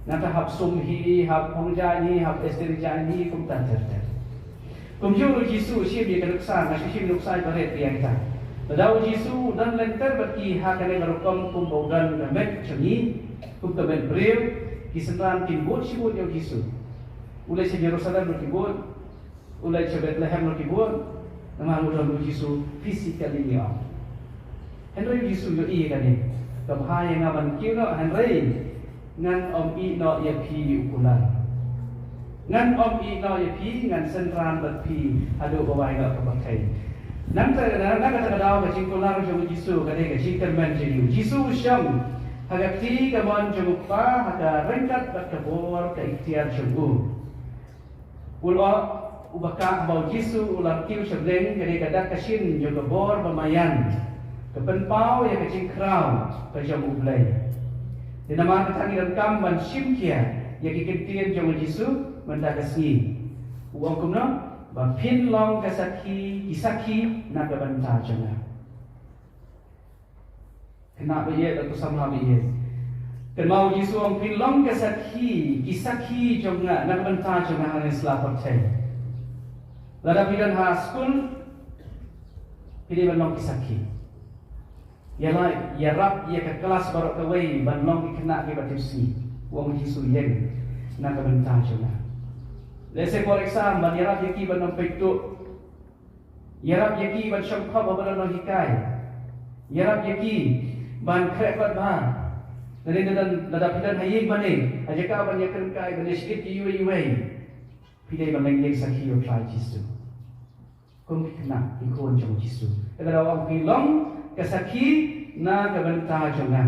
nangta hap sum hi, hap phong jaiñ hi, hap estiri jaiñ hi, kumta ter ter. Kumjuh ruh u Jisu u shim ïa ka nuksa, nga shu shim nuksa ba rit ïa kita. Lada u Jisu u don lynter bad ki ha kane ka rukom kumba u don ka met jong ngi, kum ka met briew, ki synran kin bud shibun ïa u Jisu. U leit sha Jerusalem ruh ki bud, u leit sha Bethlehem ruh ki bud, namar u don u Jisu physically ïa u. Hynrei u Jisu u ïohi ïa kane. Ka bha ïa nga ban kiew noh, hynrei ngan ym ïeh noh ïa phi u kular. Ngan ym ïeh noh ïa phi, ngan synran bad phi haduh ba wai noh ka pyrthei. Nangta na, na kata ka daw ka jingkular jong u Jisu ka dei ka jingkyrmen jong u. Jisu u shong ha ka kti kamon jong u Kpa ha ka ryngkat bad ka bor ka iktiar jong u. U lyoh uba kah ba u Jisu u la kiew sha bneng ka dei ka dak ka shin jong ka bor ba maïan, ka pynpaw ïa ka jingkhraw ka jong U Blei. Te namar kata ngi donkam ban shim khia ïa ki ktien jong u Jisu mynta ka sngi. U ong kumno? Ba phin long ka sakhi, ki sakhi na ka bynta jong nga. Khynnah ba ïeit bad ko samla ba ïeit. Kynmaw u Jisu u ong phin long ka sakhi, ki sakhi jong nga, na ka bynta jong nga ha kane ka sla pyrthei. Lada phi don ha skul, phi dei ban long ki sakhi. Ïa la, ïarap ïa ka klas baroh kawei ban long ki khynnah kiba tipsngi. U ong u Jisu ïeng na ka bynta jong nga. Lehse por exam ban ïarap ïa ki ban ym peit tuh. Ïarap ïa ki ban shong khop haba don nonghikai. Ïarap ïa ki ban khreh pat bha. Lane lada, lada phi don ha ïing mane, ha jaka ban ïakren kai, ban ïashit ïa iwei ïa iwei, phi dei ban leng ïeng sakhi ïa u Trai Jisu. Kum ki khynnah, ki khun jong u Jisu. Te lada u ong phi long ka sakhi na ka bynta jong nga.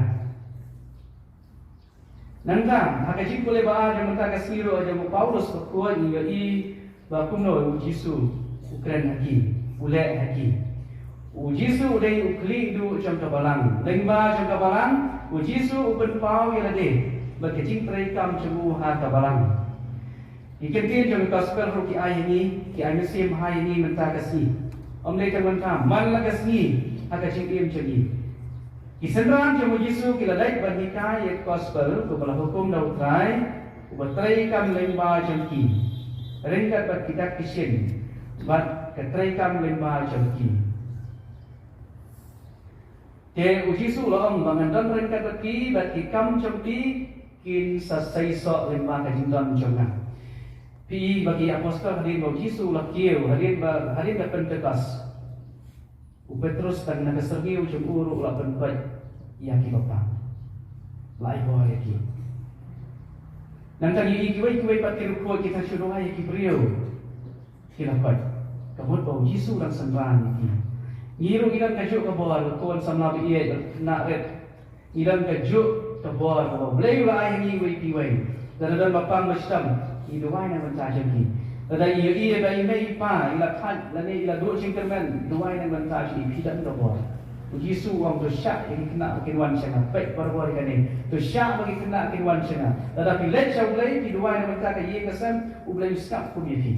Nangta, ha ka jingpule ba ar jong mynta ka sngi ruh jong u Paulus bakhuid ngi ïohi ba kumno u Jisu u kren ha ki, u leh ha ki. U Jisu u dei u khlieh duh jong ka balang. Lyngba jong ka balang, u Jisu u pynpaw ïa lade bad ka jingtrei kam jong u ha ka balang. Ki kyntien jong ka gospel ruh ki ai ha ngi, ki ai mynsiem ha ngi mynta ka sngi. Ym dei tang mynta, man la ka sngi ha ka jingim jong ngi. Ki synran jong u Jisu ki la leit ban hikai ïa ka gospel, kumba la hukum da u Trai, uba trei kam lyngba jong ki. Ryngkat bad ki dak ki shin, bad ka trei kam lyngba jong ki. Te u Jisu u la ong ba ngan don ryngkat bad phi, bad ki kam jong phi kin sa seisoh lyngba ka jingdon jong nga. Phi ba ki apostol hadien ba u Jisu u la kiew, hadien ba, hadien ba Pentekost, u Petrus tang na ka syrngiew jong u ruh u la pynpeit ïa ki bapang. La ai bor ïa ki. Nangta ngi ïohi kiwei kiwei pat ki riewkhuid ki tang shu duwai ïa ki briew. Ki la peit. Ka mut ba u Jisu u dang synran ïa ki. Ngi ruh ngi don kajuh ka bor, ko wan samla ba ïeit, na ret. Ngi don kajuh ka bor kaba U Blei u la ai ha ngi iwei pa iwei. Lada don bapang bashitom, ngi duwai na ka bynta jong ki. Lada ngi ïohi ba i mei i pa i la thait lane i la duh jingkyrmen, duwai na ka bynta jong ki, phi don ka bor. U Jisu u ong to shah ïa ki khynnah ba kin wan sha nga, peit barabor ïa kane. To shah ba ki khynnah kin wan sha nga. Lada phi leit sha U Blei, phi duwai na ka bynta ka ïing ka sem, U Blei u sngap kum ïa phi.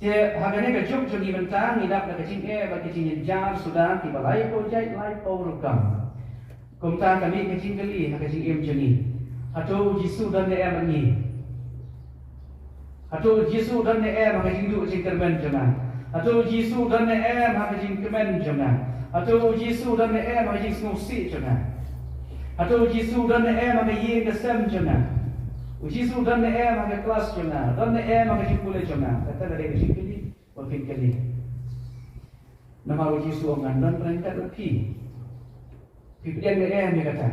Te ha kane ka juk jong ngi mynta ngi dap da ka jingeh bad ka jingjynjar suda kiba laiphew jait laiphew rukom. Kumta ka mih ka jingkylli ha ka jingim jong ngi. Hato u Jisu don ne em bad ngi? Hato u Jisu don ne em ha ka jingduh jingkyrmen jong nga? Hato u Jisu don ne em ha ka jingkmen jong nga? Hato u Jisu don ne em ha ka jingsngewsih jong nga? Hato u Jisu don ne em ha ka ïing ka sem jong nga? U Jisu don ne em ha ka klas jong nga? Don ne em ha ka jingpule jong nga? Kata ka dei ka jingkylli ba phin kylli. Namar u Jisu u ong ngan don ryngkat bad phi. Phi pdiang ne em ïa kata?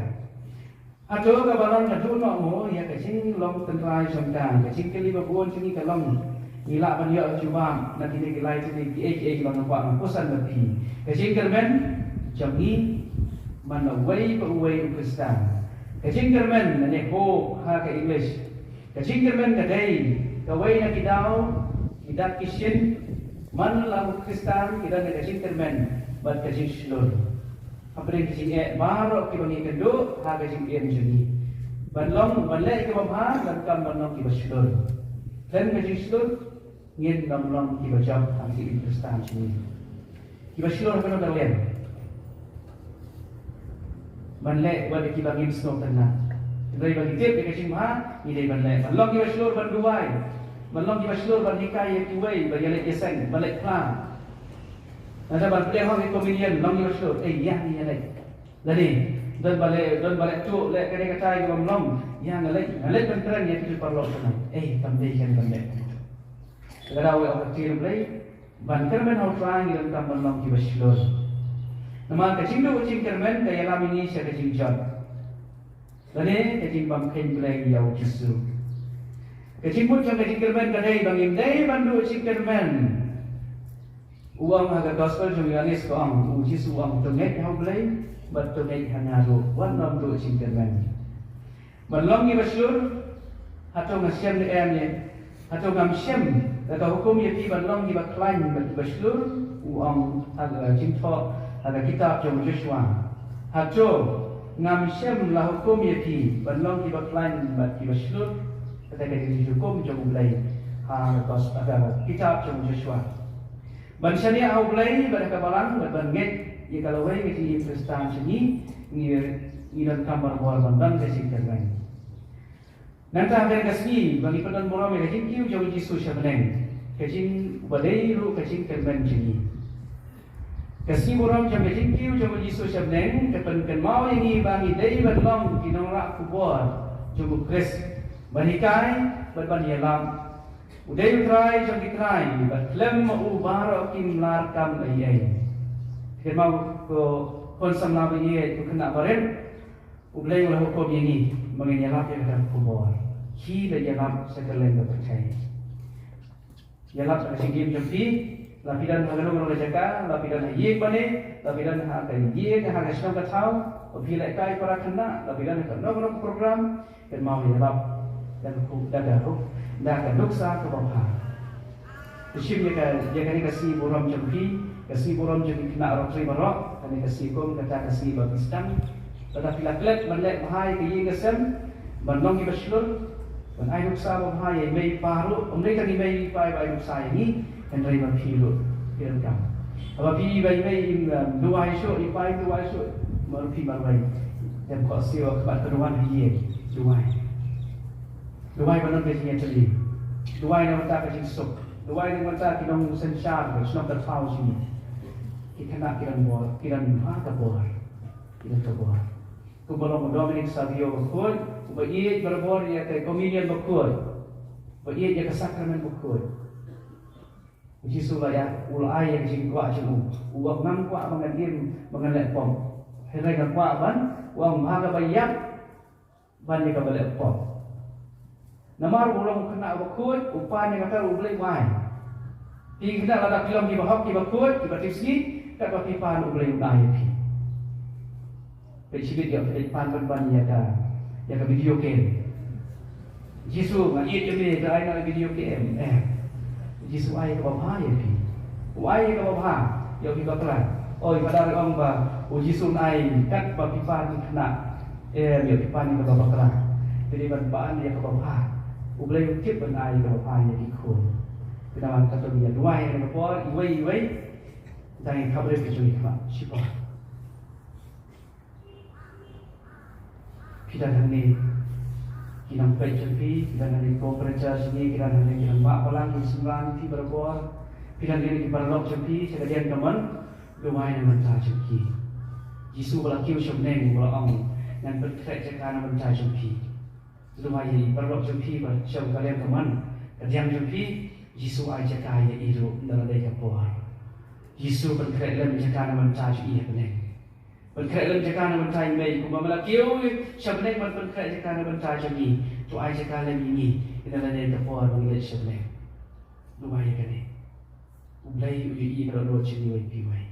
Hato kaba long ka duh noh mo ïa ka jinglong tynrai jong ka? Ka jingkylli ba bun jong ngi ka long, ngi lah ban ïoh jubab na kine ki lai tylli, kiei kiei kiba nga kwah ban pynsan bad phi. Ka jingkyrmen jong ngi man la uwei pa uwei u Khristan. Ka jingkyrmen lane hope ha ka English. Ka jingkyrmen ka dei kawei na ki daw, ki dak ki shin, man la u Khristan ki don ka jingkyrmen bad ka jingshlur hapdeng ki jingeh baroh kiba ngi kynduh ha ka jingim jong ngi. Ban long, ban leh kiba bha, donkam ban long kiba shlur. Khlem ka jingshlur ngin ym long kiba jop ha ka jingim Khristan jong ngi. Kiba shlur ha kano ka liang? Ban leh wat ïa kiba ngim sngewtynnat. Hynrei ba ngi tip ïa ka jingbha ngi dei ban leh. Ban long kiba shlur ban duwai. Ban long kiba shlur ban hikai ïa kiwei ban ïaleit ïaseng, ban leit phla. Nangta ban pdiang hok ïa ka communion, long kiba shlur, eh, ïa ngi ïaleit. Lane don ba leh, don ba leh tuh leh kane katai kaba ym long, ïa nga leit, nga leit ban kren ïa ki paralok. Eh, kam dei kane ban leh. Lada wei ong ka ktien Blei, ban kyrmen ha U Trai ngi donkam ban long kiba shlur. Namar ka jingduh jingkyrmen ka ïalam ïa ngi sha ka jingjot lane ka jingbym kheiñ Blei ïa u Jisu. Ka jingmut jong ka jingkyrmen ka dei ba ngim dei ban duh jingkyrmen. U ong ha ka gospel jong u Ïoannis ka ong, u Jisu u ong, to ngeit ha U Blei bad to ngeit ha nga ruh, wat nym duh jingkyrmen. Ban long kiba shlur, hato nga shem ne em ïa, hato ngam shem da ka hukum ïa phi ban long kiba khlaiñ bad kiba shlur? U ong ha ka jingthoh ha ka kitab jong u Joshua. Hato ngam shem la hukum ïa phi ban long kiba khlaiñ bad kiba shlur? Kata ka dei ka jinghukum jong U Blei ha ka, ha ka kitab jong u Joshua. Ban shaniah ha U Blei bad ha ka balang bad ban ngeit ïa ka lawei ka jingim Khristan jong ngi, ngi, ngi donkam barabor ban don ka jingkyrmen. Nangta ha kane ka sngi ba ngi pyndon burom ïa ka jingkiew jong u Jisu sha bneng, ka jing, ba dei ruh ka jingkyrmen jong ngi. Ka sngi burom jong ka jingkiew jong u Jisu sha bneng ka pynkynmaw ïa ngi ba ngi dei ban long ki nongrah khubor jong u Khrist, ban hikai bad ban ïalap. U dei U Trai jong ki trai, bad khlem ma u baroh kim lah kam ei ei. Kynmaw ko khun samla ba ïeit, ko khynnah barit, U Blei u la hukum ïa ngi ba ngin ïalap ïa kata ka khubor. Ki la ïalap sha kylleng ka pyrthei. Ïalap ha ka jingim jong phi, la phi don ha kano kano ka jaka, la phi don ha ïing mane, la phi don ha ka ïing, ha ka shnong ka thaw, ba phi lehkai para khynnah, la phi don ha kano kano ka program, kynmaw ïalap da ka, da ka ruh, da ka nuksa kaba bha. To shim ïa ka, ïa kane ka sngi burom jong phi, ka sngi burom jong ki khynnah Rotary baroh, kane ka sngi kum kata ka sngi ba phi sdang. Lada phi la klet ban leh bha ïa ka ïing ka sem, ban long kiba shlur, ban ai nuksa ba bha ïa i mei i pa ruh, ym dei tang i mei i pa iba ai nuksa ïa ngi, hynrei ma phi ruh phi donkam. Haba phi, ba i mei im, um, duwai shuh, i pa im duwai shuh, ma ruh phi marwei. Dem khohsiew ha khmat ka duwan ha ïing, duwai. Duwai ban don ka jingïatylli. Duwai na ka bynta ka jingsuk. Duwai na ka bynta ki nongsynshar, ka shnong ka thaw jong ngi. Ki khynnah ki don bor, ki don ha ka bor. Ki don ka bor. Kumba long u Dominic Savio bakhuid, uba ïeit barabor ïa ka Communion bakhuid. Ba ïeit ïa ka sakramen bakhuid. U Jisu la ïa, u la ai ïa ka jingkwah jong u. U ong ngam kwah ba ngan im, ba ngan leh pop. Hynrei nga kwah ban, u ong bha kaba ïap ban ïa kaba leh pop. Namar u long u khynnah bakhuid, u pan ïa kata U Blei u ai. Phi khynnah lada phi long kiba hok kiba khuid, kiba tipsngi, katba phi pan U Blei un ai ïa phi. Peit shibit ïa phi pan ban ban ïa ka, ïa ka video game. Jisu nga ïeit ïa me, ka ai na video game. Eh. Jisu ai kaba bha ïa phi. U ai kaba bha ïa phi bakla. Oi, Father ong ba u Jisu un ai katba phi pan khynnah. Em, ïa phi pan ïa kaba bakla. Phi dei ban pan ïa kaba bha. U Blei u tip ban ai kaba bha ïa ki khun. Phi dei ban, katto ïa duwai ïa ka por iwei iwei. Dang ïa kaba dei phi jong i khmat. Shipor. Phi don hangne ki nongpeit jong phi, phi don hangne ki co-worker jong ngi, phi don hangne ki nongmah balang, ki synran phi barabor. Phi don hangne ki paralok jong phi, sha ka liang kamon, duwai na bynta jong ki. Jisu ba la kiew sha bneng ba la ong, ngan pynkhreh jaka na bynta jong phi. Duwai ïa i paralok jong phi ba sha ka liang kamon, ka liang jong phi, Jisu ai jaka ïa i ruh ynda la dei ka por. Jisu pynkhreh lem jaka na bynta jong i ha bneng. Pynkhreh lem jaka na bynta i mei, kumba me la kiew sha bneng ban pynkhreh jaka na bynta jong ngi. To ai jaka lem ïa ngi, ynda la dei ka por ba ngi leit sha bneng. Duwai ïa kane. U Blei u ïohi ka dohnud jong ngi uwei pa uwei.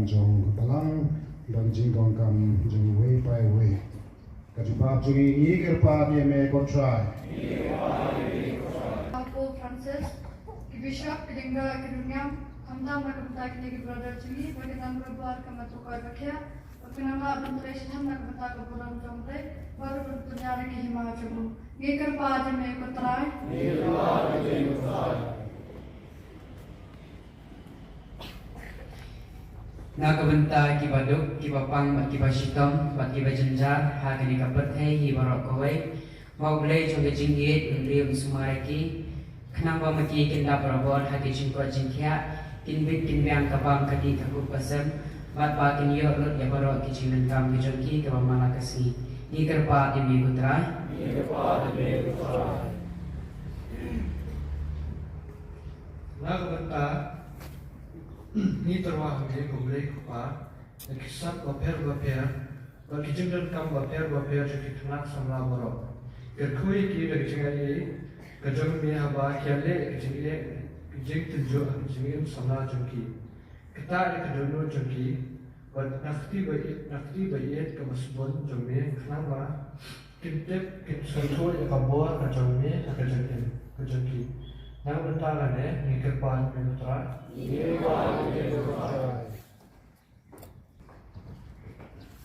jong ka balang, ban jingdonkam jong uwei pa uwei. Ka jubab jong ngi, ngi kyrpad ïa me ko Trai. Pope Francis, ki bishop, ki lyngdoh, ki riewniam, khamtam na ka bynta kine ki brother jong ngi, ba ki dang ruh bad ka mat u koit ba khiah, ba kin nang lah ban trei shitom na ka bynta ka burom jong U Blei, bad ruh ban pynïar ïa ki hima jong u. Ngi kyrpad ïa me ko Trai. Na ka bynta kiba duk, kiba pang, bad kiba shitom, bad kiba jynjar ha kane ka pyrthei hi baroh kawei, ba U Blei jong ka jingïeit un ïoh sumar ïa ki, khnang ba ma ki kin dap barabor ha ki jingkoit jingkhiah, kin bit kin biang ka bam ka dih ka kup ka sem, bad ba kin ïoh lut ïa baroh ki jingdonkam ki jong ki kiba man la ka sngi. Ngi kyrpad ïa me ko Trai. Ngi kyrpad ïa me ko Trai. Na ka bynta ngi tyrwa ha me ko Blei ko Pa, ïa ki ksat bapher bapher, bad ki jingdonkam bapher bapher jong ki khynnah samla baroh. Kyrkhu ïa ki da ka jingaiei ka jong me haba ki ïaleh ïa ka jingeh, ka jingtynjuh ha ka jingim samla jong ki. Kata ïa ka dohnud jong ki, bad na ka kti ba ïeit, na ka kti ba ïeit kaba sbun jong me, khnang ba kin tip, kin sngewthuh ïa ka bor ka jong me ha ka jingim ka jong ki. Na ka bynta kane ngi kyrpad ïa me ko Trai.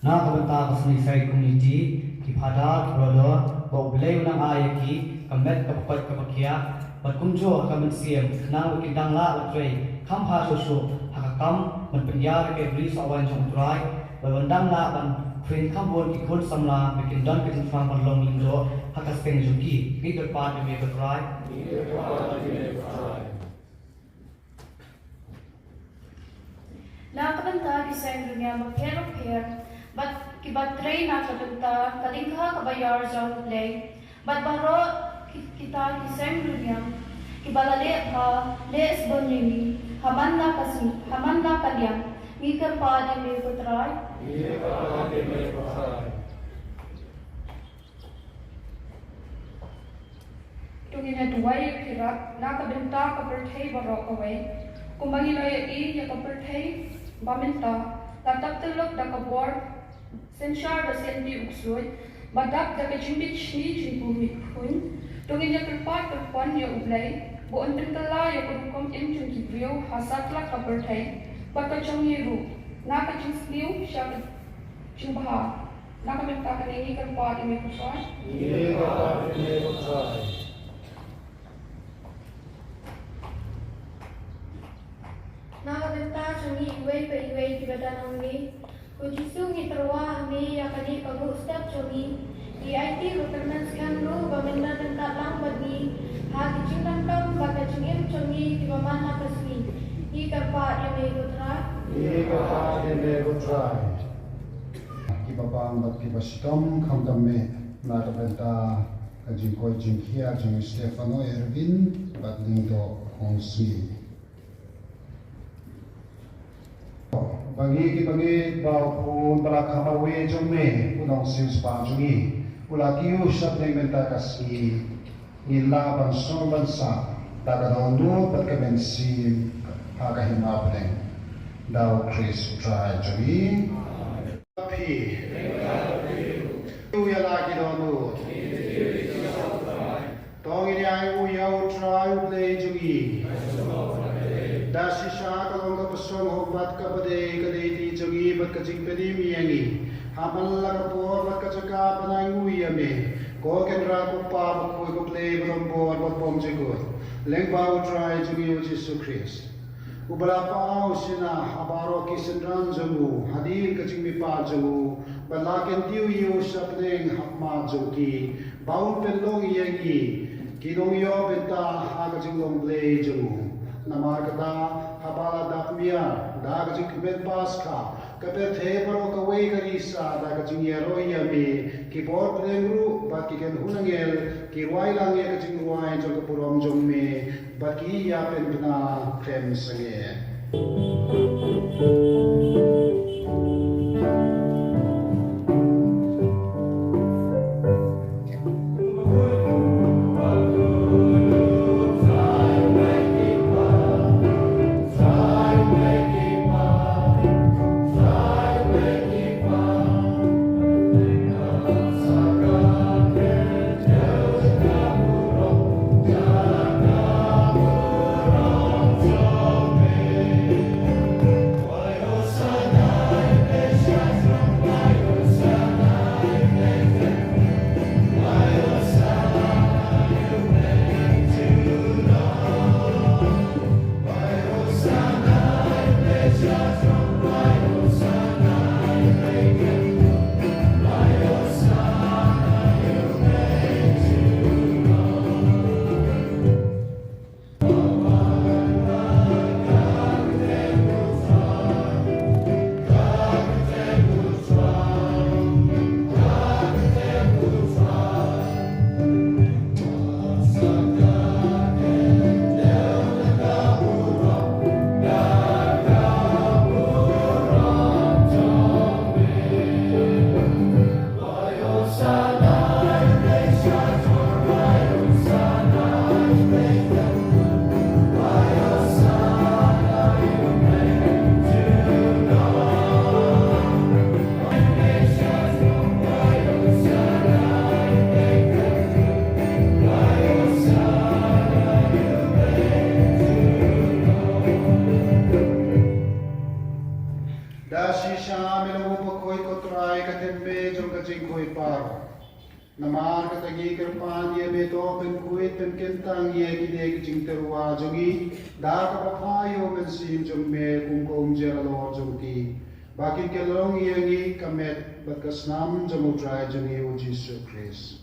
Na ka bynta ka Sunny Side Community, ki phadar, ki brother, ba U Blei un nang ai ïa ki ka met kaba koit kaba khiah, bad kumjuh ha ka mynsiem, khnang ba kin dang lah ban trei kham bha shuh shuh ha ka kam ban pynïar ïa ka ri sohwaiñ jong U Trai, bad ban dang lah ban khwin kham bun ki khun samla ba kin don ka jingsnam ban long lyngdoh ha ka seng jong ki. Ngi kyrpad ïa me ko Trai. Na ka bynta ki seng riewniam bapher bapher, bad kiba trei na ka bynta ka lyngkha kaba ïar jong U Blei, bad baroh ki, kita ki seng riewniam kiba la leh bha, leh sbun ïa ngi ha man la ka sngi, ha man la ka liang, ngi kyrpad ïa me ko Trai. To ngin ïa duwai ïa phi Rab na ka bynta ka pyrthei baroh kawei. Kumba ngi la ïohi ïa ka pyrthei ba mynta la tap tylok da ka bor synshar ba sngewthuh u ksuid, ba dap da ka jingbit shni jingpyrkhat. To ngin ïa kyrpad kyrpad ïa U Blei ba un pynkylla ïa ka rukom im jong ki briew ha satlak ka pyrthei bad ka jong ngi ruh, na ka jingsniew sha ka jingbha. Na ka bynta kane ngi kyrpad ïa me ko Trai. Ngi kyrpad ïa me ko Trai. Na ka bynta jong ngi iwei pa iwei kiba don hangne, ko Jisu ngi tyrwa ha me ïa kane ka buh step jong ngi. Ngi aiti ruh kyrmen skhem ruh ba men la ryngkat lang bad ngi ha ki jingdonkam bad ka jingim jong ngi kiba man la ka sngi. Ngi kyrpad ïa me ko Trai. Ngi kyrpad ïa me ko Trai. Kiba pang bad kiba shitom, khamtam me na ka bynta ka jingkoit jingkhiah jong i Stefano Erwin bad Lyngdoh Khongsngi. Ba ngi kiba ngeit ba u khun ba la kham marwei jong me, u nongsiewspah jong ngi, u la kiew shaphrang mynta ka sngi. Ngin lah ban sngewbha ban sah da ka dohnud bad ka mynsiem ha ka hima bneng. Da U Khrist U Trai jong ngi. Phi. U ïala ki dohnud. To ngin ïa ai u ïa U Trai U Blei jong ngi. Da shisha ka long kaba sngewbha bad kaba dei ka lynti jong ngi bad ka jingpynim ïa ngi. Ha man la ka por bad ka jaka ban ai nguh ïa me, ko Kynrad, ko Pa bakhuid, ko Blei ba don bor bad bymjukut, lyngba U Trai jong ngi U Jisu Khrist. Uba la paw shynna ha baroh ki synran jong u hadien ka jingmihpat jong u, bad la kyntiew ïa u sha bneng ha khmat jong ki, ba un pynlong ïa ngi ki nongïoh bynta ha ka jinglong Blei jong u. Namar kata, haba la dap miar da ka jingkmen Paskha, ka pyrthei baroh kawei ka risa da ka jingïaroh ïa me, ki bor bneng ruh bad ki kynhun angel ki rwai lang ïa ka jingrwai jong ka burom jong me, bad ki ïa pynbna khlem sangeh. Namar kata ngi kyrpad ïa me, to pynkhuid pynkyntang ïa kine ki jingtyrwa jong ngi da kaba pha ïa u Mynsiem jong me, kum ka umjer halor jong ki, ba kin kylla ïa ngi ka met bad ka snam jong U Trai jong ngi U Jisu Khrist.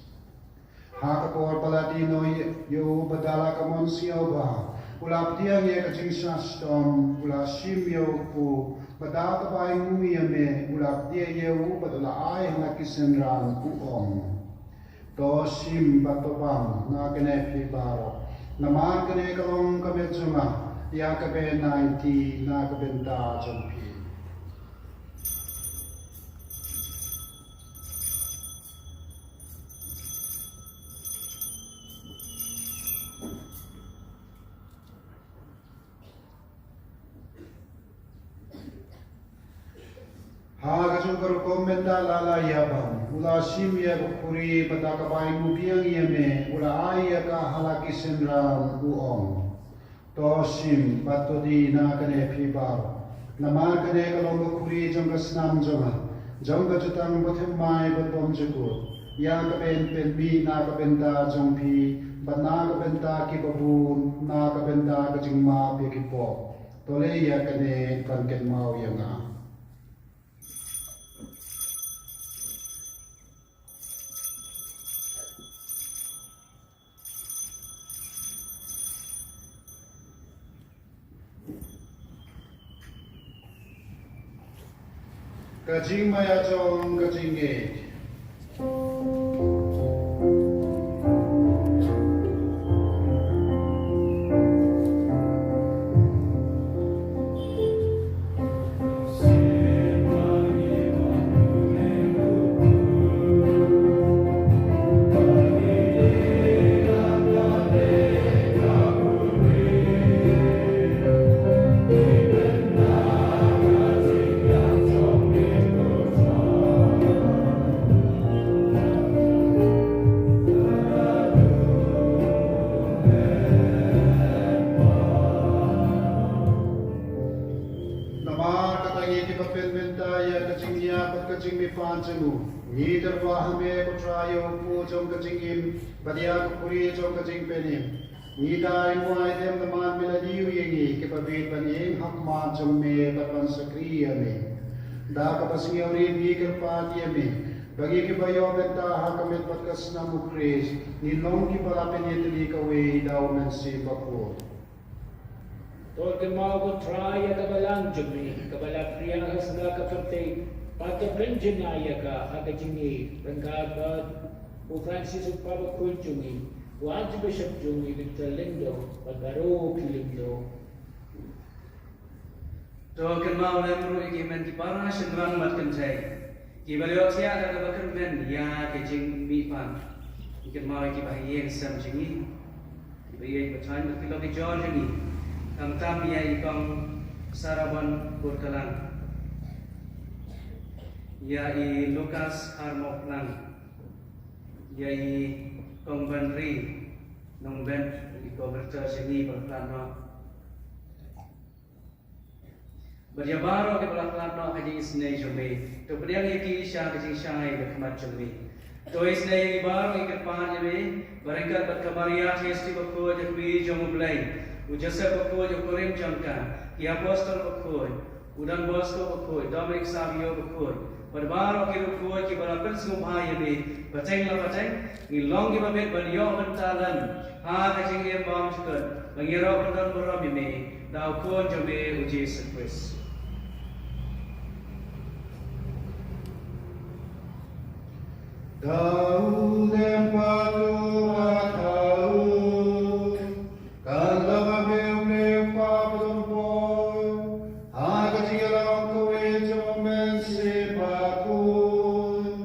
Ha ka por ba la die noh ïa u, bad da la ka mon sngewbha, u la pdiang ïa ka jingshah shitom, u la shim ïa u kpu, bad da kaba ainguh ïa me, u la pdiang ïa u, bad u la ai ha la ki synran, u ong: To shim bad to bam na kane phi baroh, namar kane ka long ka met jong nga, ïa kaba nang ïaid na ka bynta jong phi. Ha kajuh ka rukom mynta la la ïa bam, u la shim ïa ka khuri, bad da kaba ainguh biang ïa me, u la ai ïa ka ha la ki synran, u ong: To shim bad to die na kane phi baroh, namar kane ka long ka khuri jong ka snam jong nga, jong ka jutang bathymmai bad bymjukut, ïa kaban pynmih na ka bynta jong phi bad na ka bynta kiba bun, na ka bynta ka jingmap ïa ki pop. To leh ïa kane ban kynmaw ïa nga. Ka jingmaïa jong ka jingngeit. Namar kata ngi kiba pynmynta ïa ka jingïap bad ka jingmihpat jong u, ngi tyrwa ha me ko Trai, ïa u kpu jong ka jingim bad ïa ka khuri jong ka jingpynim. Ngi dei mo ai dem namar me la die ïa ngi kiba bit ban ïeng ha khmat jong me bad ban shakri ïa me. Da kaba sngewrit ngi kyrpad ïa me ba ngi kiba ïoh bynta ha ka met bad ka snam U Khrist ngin long kiba la pynïatylli kawei da U Mynsiem Bakhuid. To kynmaw ko Trai ïa ka balang jong me kaba la pdiang ha sla ka pyrthei, bad to kynjynjar ïa ka ha ka jingïeit ryngkat bad u Francis u Papa Bakhuid jong ngi, u Archbishop jong ngi Victor Lyngdoh, bad baroh ki lyngdoh. To kynmaw lem ruh ïa ki hynmen ki para shynrang bad kynthei kiba la ïohthiah da kaba kyrmen ïa ka jingmihpat. Ngi kynmaw ïa kiba ha ïing ha sem jong ngi, kiba ïeit ba thaiñ bad ki lok ki jor jong ngi, khamtam ïa i Kong Sarabon Purkalang, ïa i Lucas Harmoklang, ïa i Kong Banri Nongbet, i Kong Rta jong ngi ba la khlad noh. Bad ïa baroh kiba la khlad noh ha ka jingisynei jong me, to pdiang ïa ki sha ka jingshai ka khmat jong me. To isynei ïa ngi baroh, ngi kyrpad ïa me ba ryngkat bad ka Maria Theisotti Bakhuid, ka Kmie jong U Blei, u Joseph Bakhuid, u kurim jong ka, ki apostol bakhuid, u Don Bosco Bakhuid, Dominic Savio Bakhuid, bad baroh ki riewkhuid kiba la pynsngewbha ïa me pateng la pateng, ngin long kiba bit ban ïoh bynta lem ha ka jingim bymjukut ba ngi ïaroh ban don burom ïa me da U Khun jong me U Jisu Khrist. Da u dem pat u ba thaw, kan long ha me U Blei U Kpa badonbor, ha ka jingïalam kawei jong U Mynsiem Bakhuid,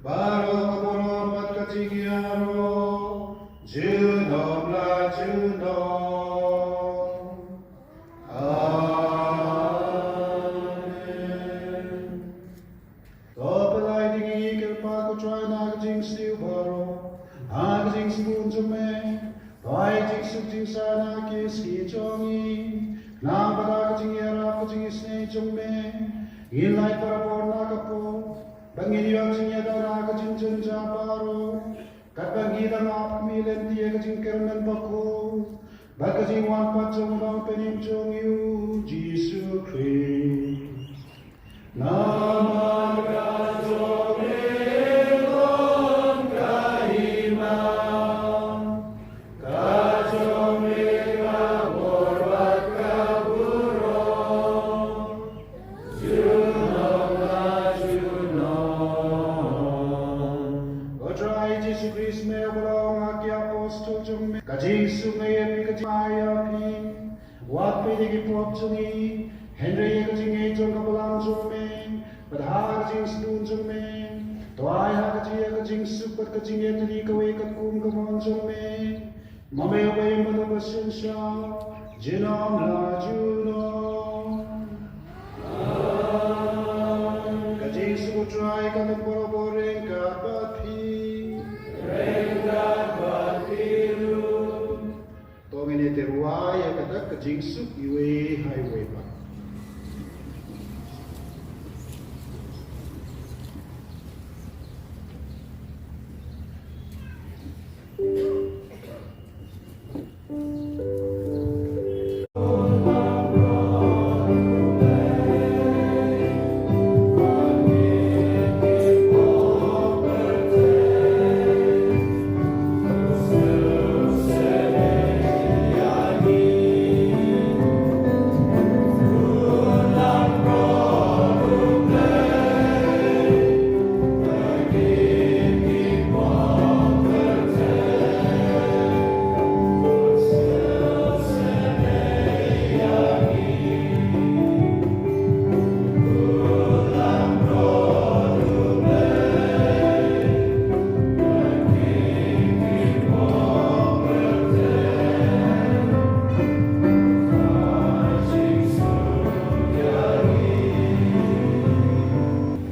baroh ka burom bad ka jingïaroh junom la junom. Amen. To pyllait ïa ngi, ngi kyrpad ko Trai, na ka jingsniew baroh ha ka jingsbun jong me. To ai jingsuk jingsain ha ki sngi jong ngi, khnang ba da ka jingïarap ka jingisynei jong me ngin lait barabor na ka pop, ba ngin ïoh jingïada na ka jingjynjar baroh, Katba ngi dang ap, ngi lynti ïa ka jingkyrmen bakhuid bad ka jingwan pat jong u Nongpynim jong ngi u Jisu Khrist. Namar ka jong me long ka hima, ka jong me ka bor bad ka burom. Junom la junom. Ko Trai Jisu Khrist, me uba la ong ha ki apostol jong me, ka jingsuk nga ai ïa phi, ka jingma ïa phi. Wat peit ïa ki pop jong ngi, hynrei ïa ka jingngeit jong ka balang jong me. Bad ha ka jingsnun jong me, to ai ha ka jing, ïa ka jingsuk bad ka jingïatylli kawei katkum ka mon jong me. Ma me uba im bad uba synshar junom la junom. Ka jingsuk u Trai kan don barabor ryngkat bad phi. Ryngkat bad phi ruh. To ngin ïa tyrwa ïa kata ka jingsuk iwei ha iwei pat.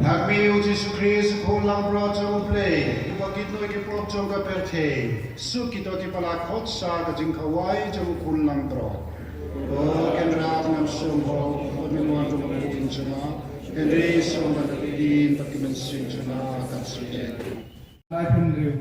Ha khmih, U Jisu Khrist, U Khun langbrot jong U Blei, uba kit noh ïa ki pop jong ka pyrthei. Suk kito kiba la khot sha ka jingkhawai jong U Khun langbrot. Ko Kynrad, ngam shym hok ba men wan rung ha ka kti jong nga, hynrei shong ban ka ktien bad ka mynsiem jong nga kan shu ïaid. Ai pynriew.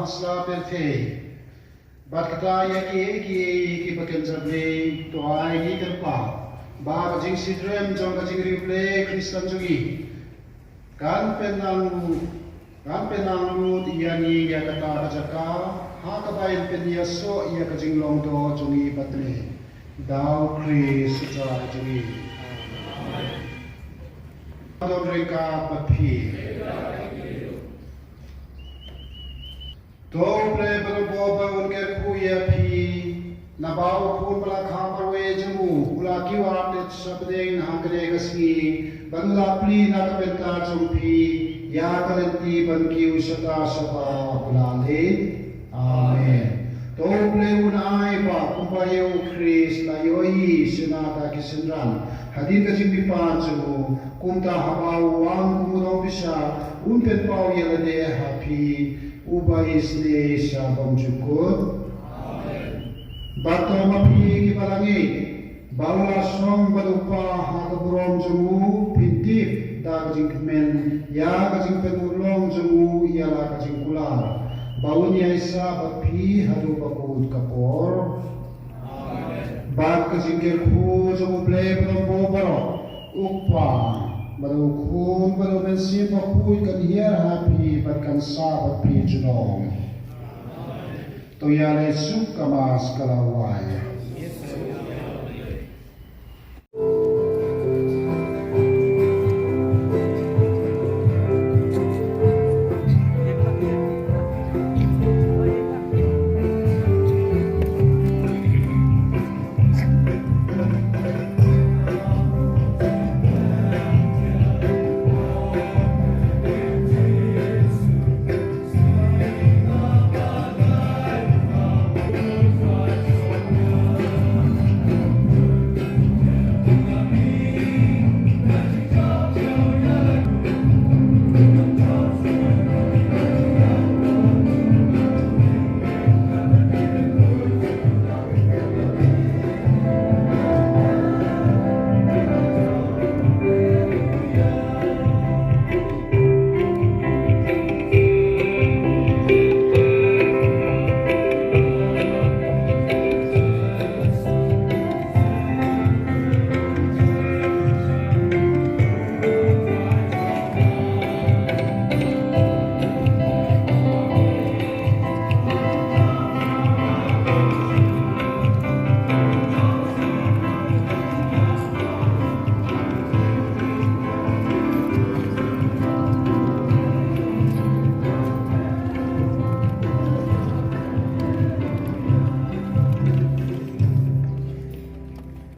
Sla pyrthei. Bad kata ïa kiei kiei kiba kynja Blei, to ai ngi kyrpad ba ka jingshitrhem jong ka jingriewblei Khristan jong ngi kan pynang, kan pynang lut ïa ngi ïa kata ka jaka ha kaba yn pynïasoh ïa ka jinglong doh jong ngi bad me. Da u Khrist u Trai jong ngi. Don ryngkat bad phi. To U Blei ba donbor ba un kyrkhu ïa phi, naba u khun ba la kha marwei jong u u la kiew artet sha bneng ha kane ka sngi, bad u la plie na ka bynta jong phi ïa ka lynti ban kiew shata shabar ba u la leit. Amen. To U Blei un ai ba kumba ïa u Khrist la ïohi shynna da ki synran hadien ka jingbipa jong u, kumta haba u wan kum u nongbishar un pynpaw ïa lade ha phi uba isynei sha bymjukut. Bad to ma phi kiba la ngeit ba u la shong bad u Kpa ha ka burom jong u, phin tip da ka jingkmen ïa ka jingpynurlong jong u ïa la ka jingkular, ba un ïaishah bad phi haduh ba kut ka por. Bad ka jingkyrkhu jong U Blei ba donbor baroh, U Kpa, bad U Khun, bad U Mynsiem Bakhuid kan hiar ha phi bad kan sah bad phi junom. To ïaleh suk, ka Mass ka la wai.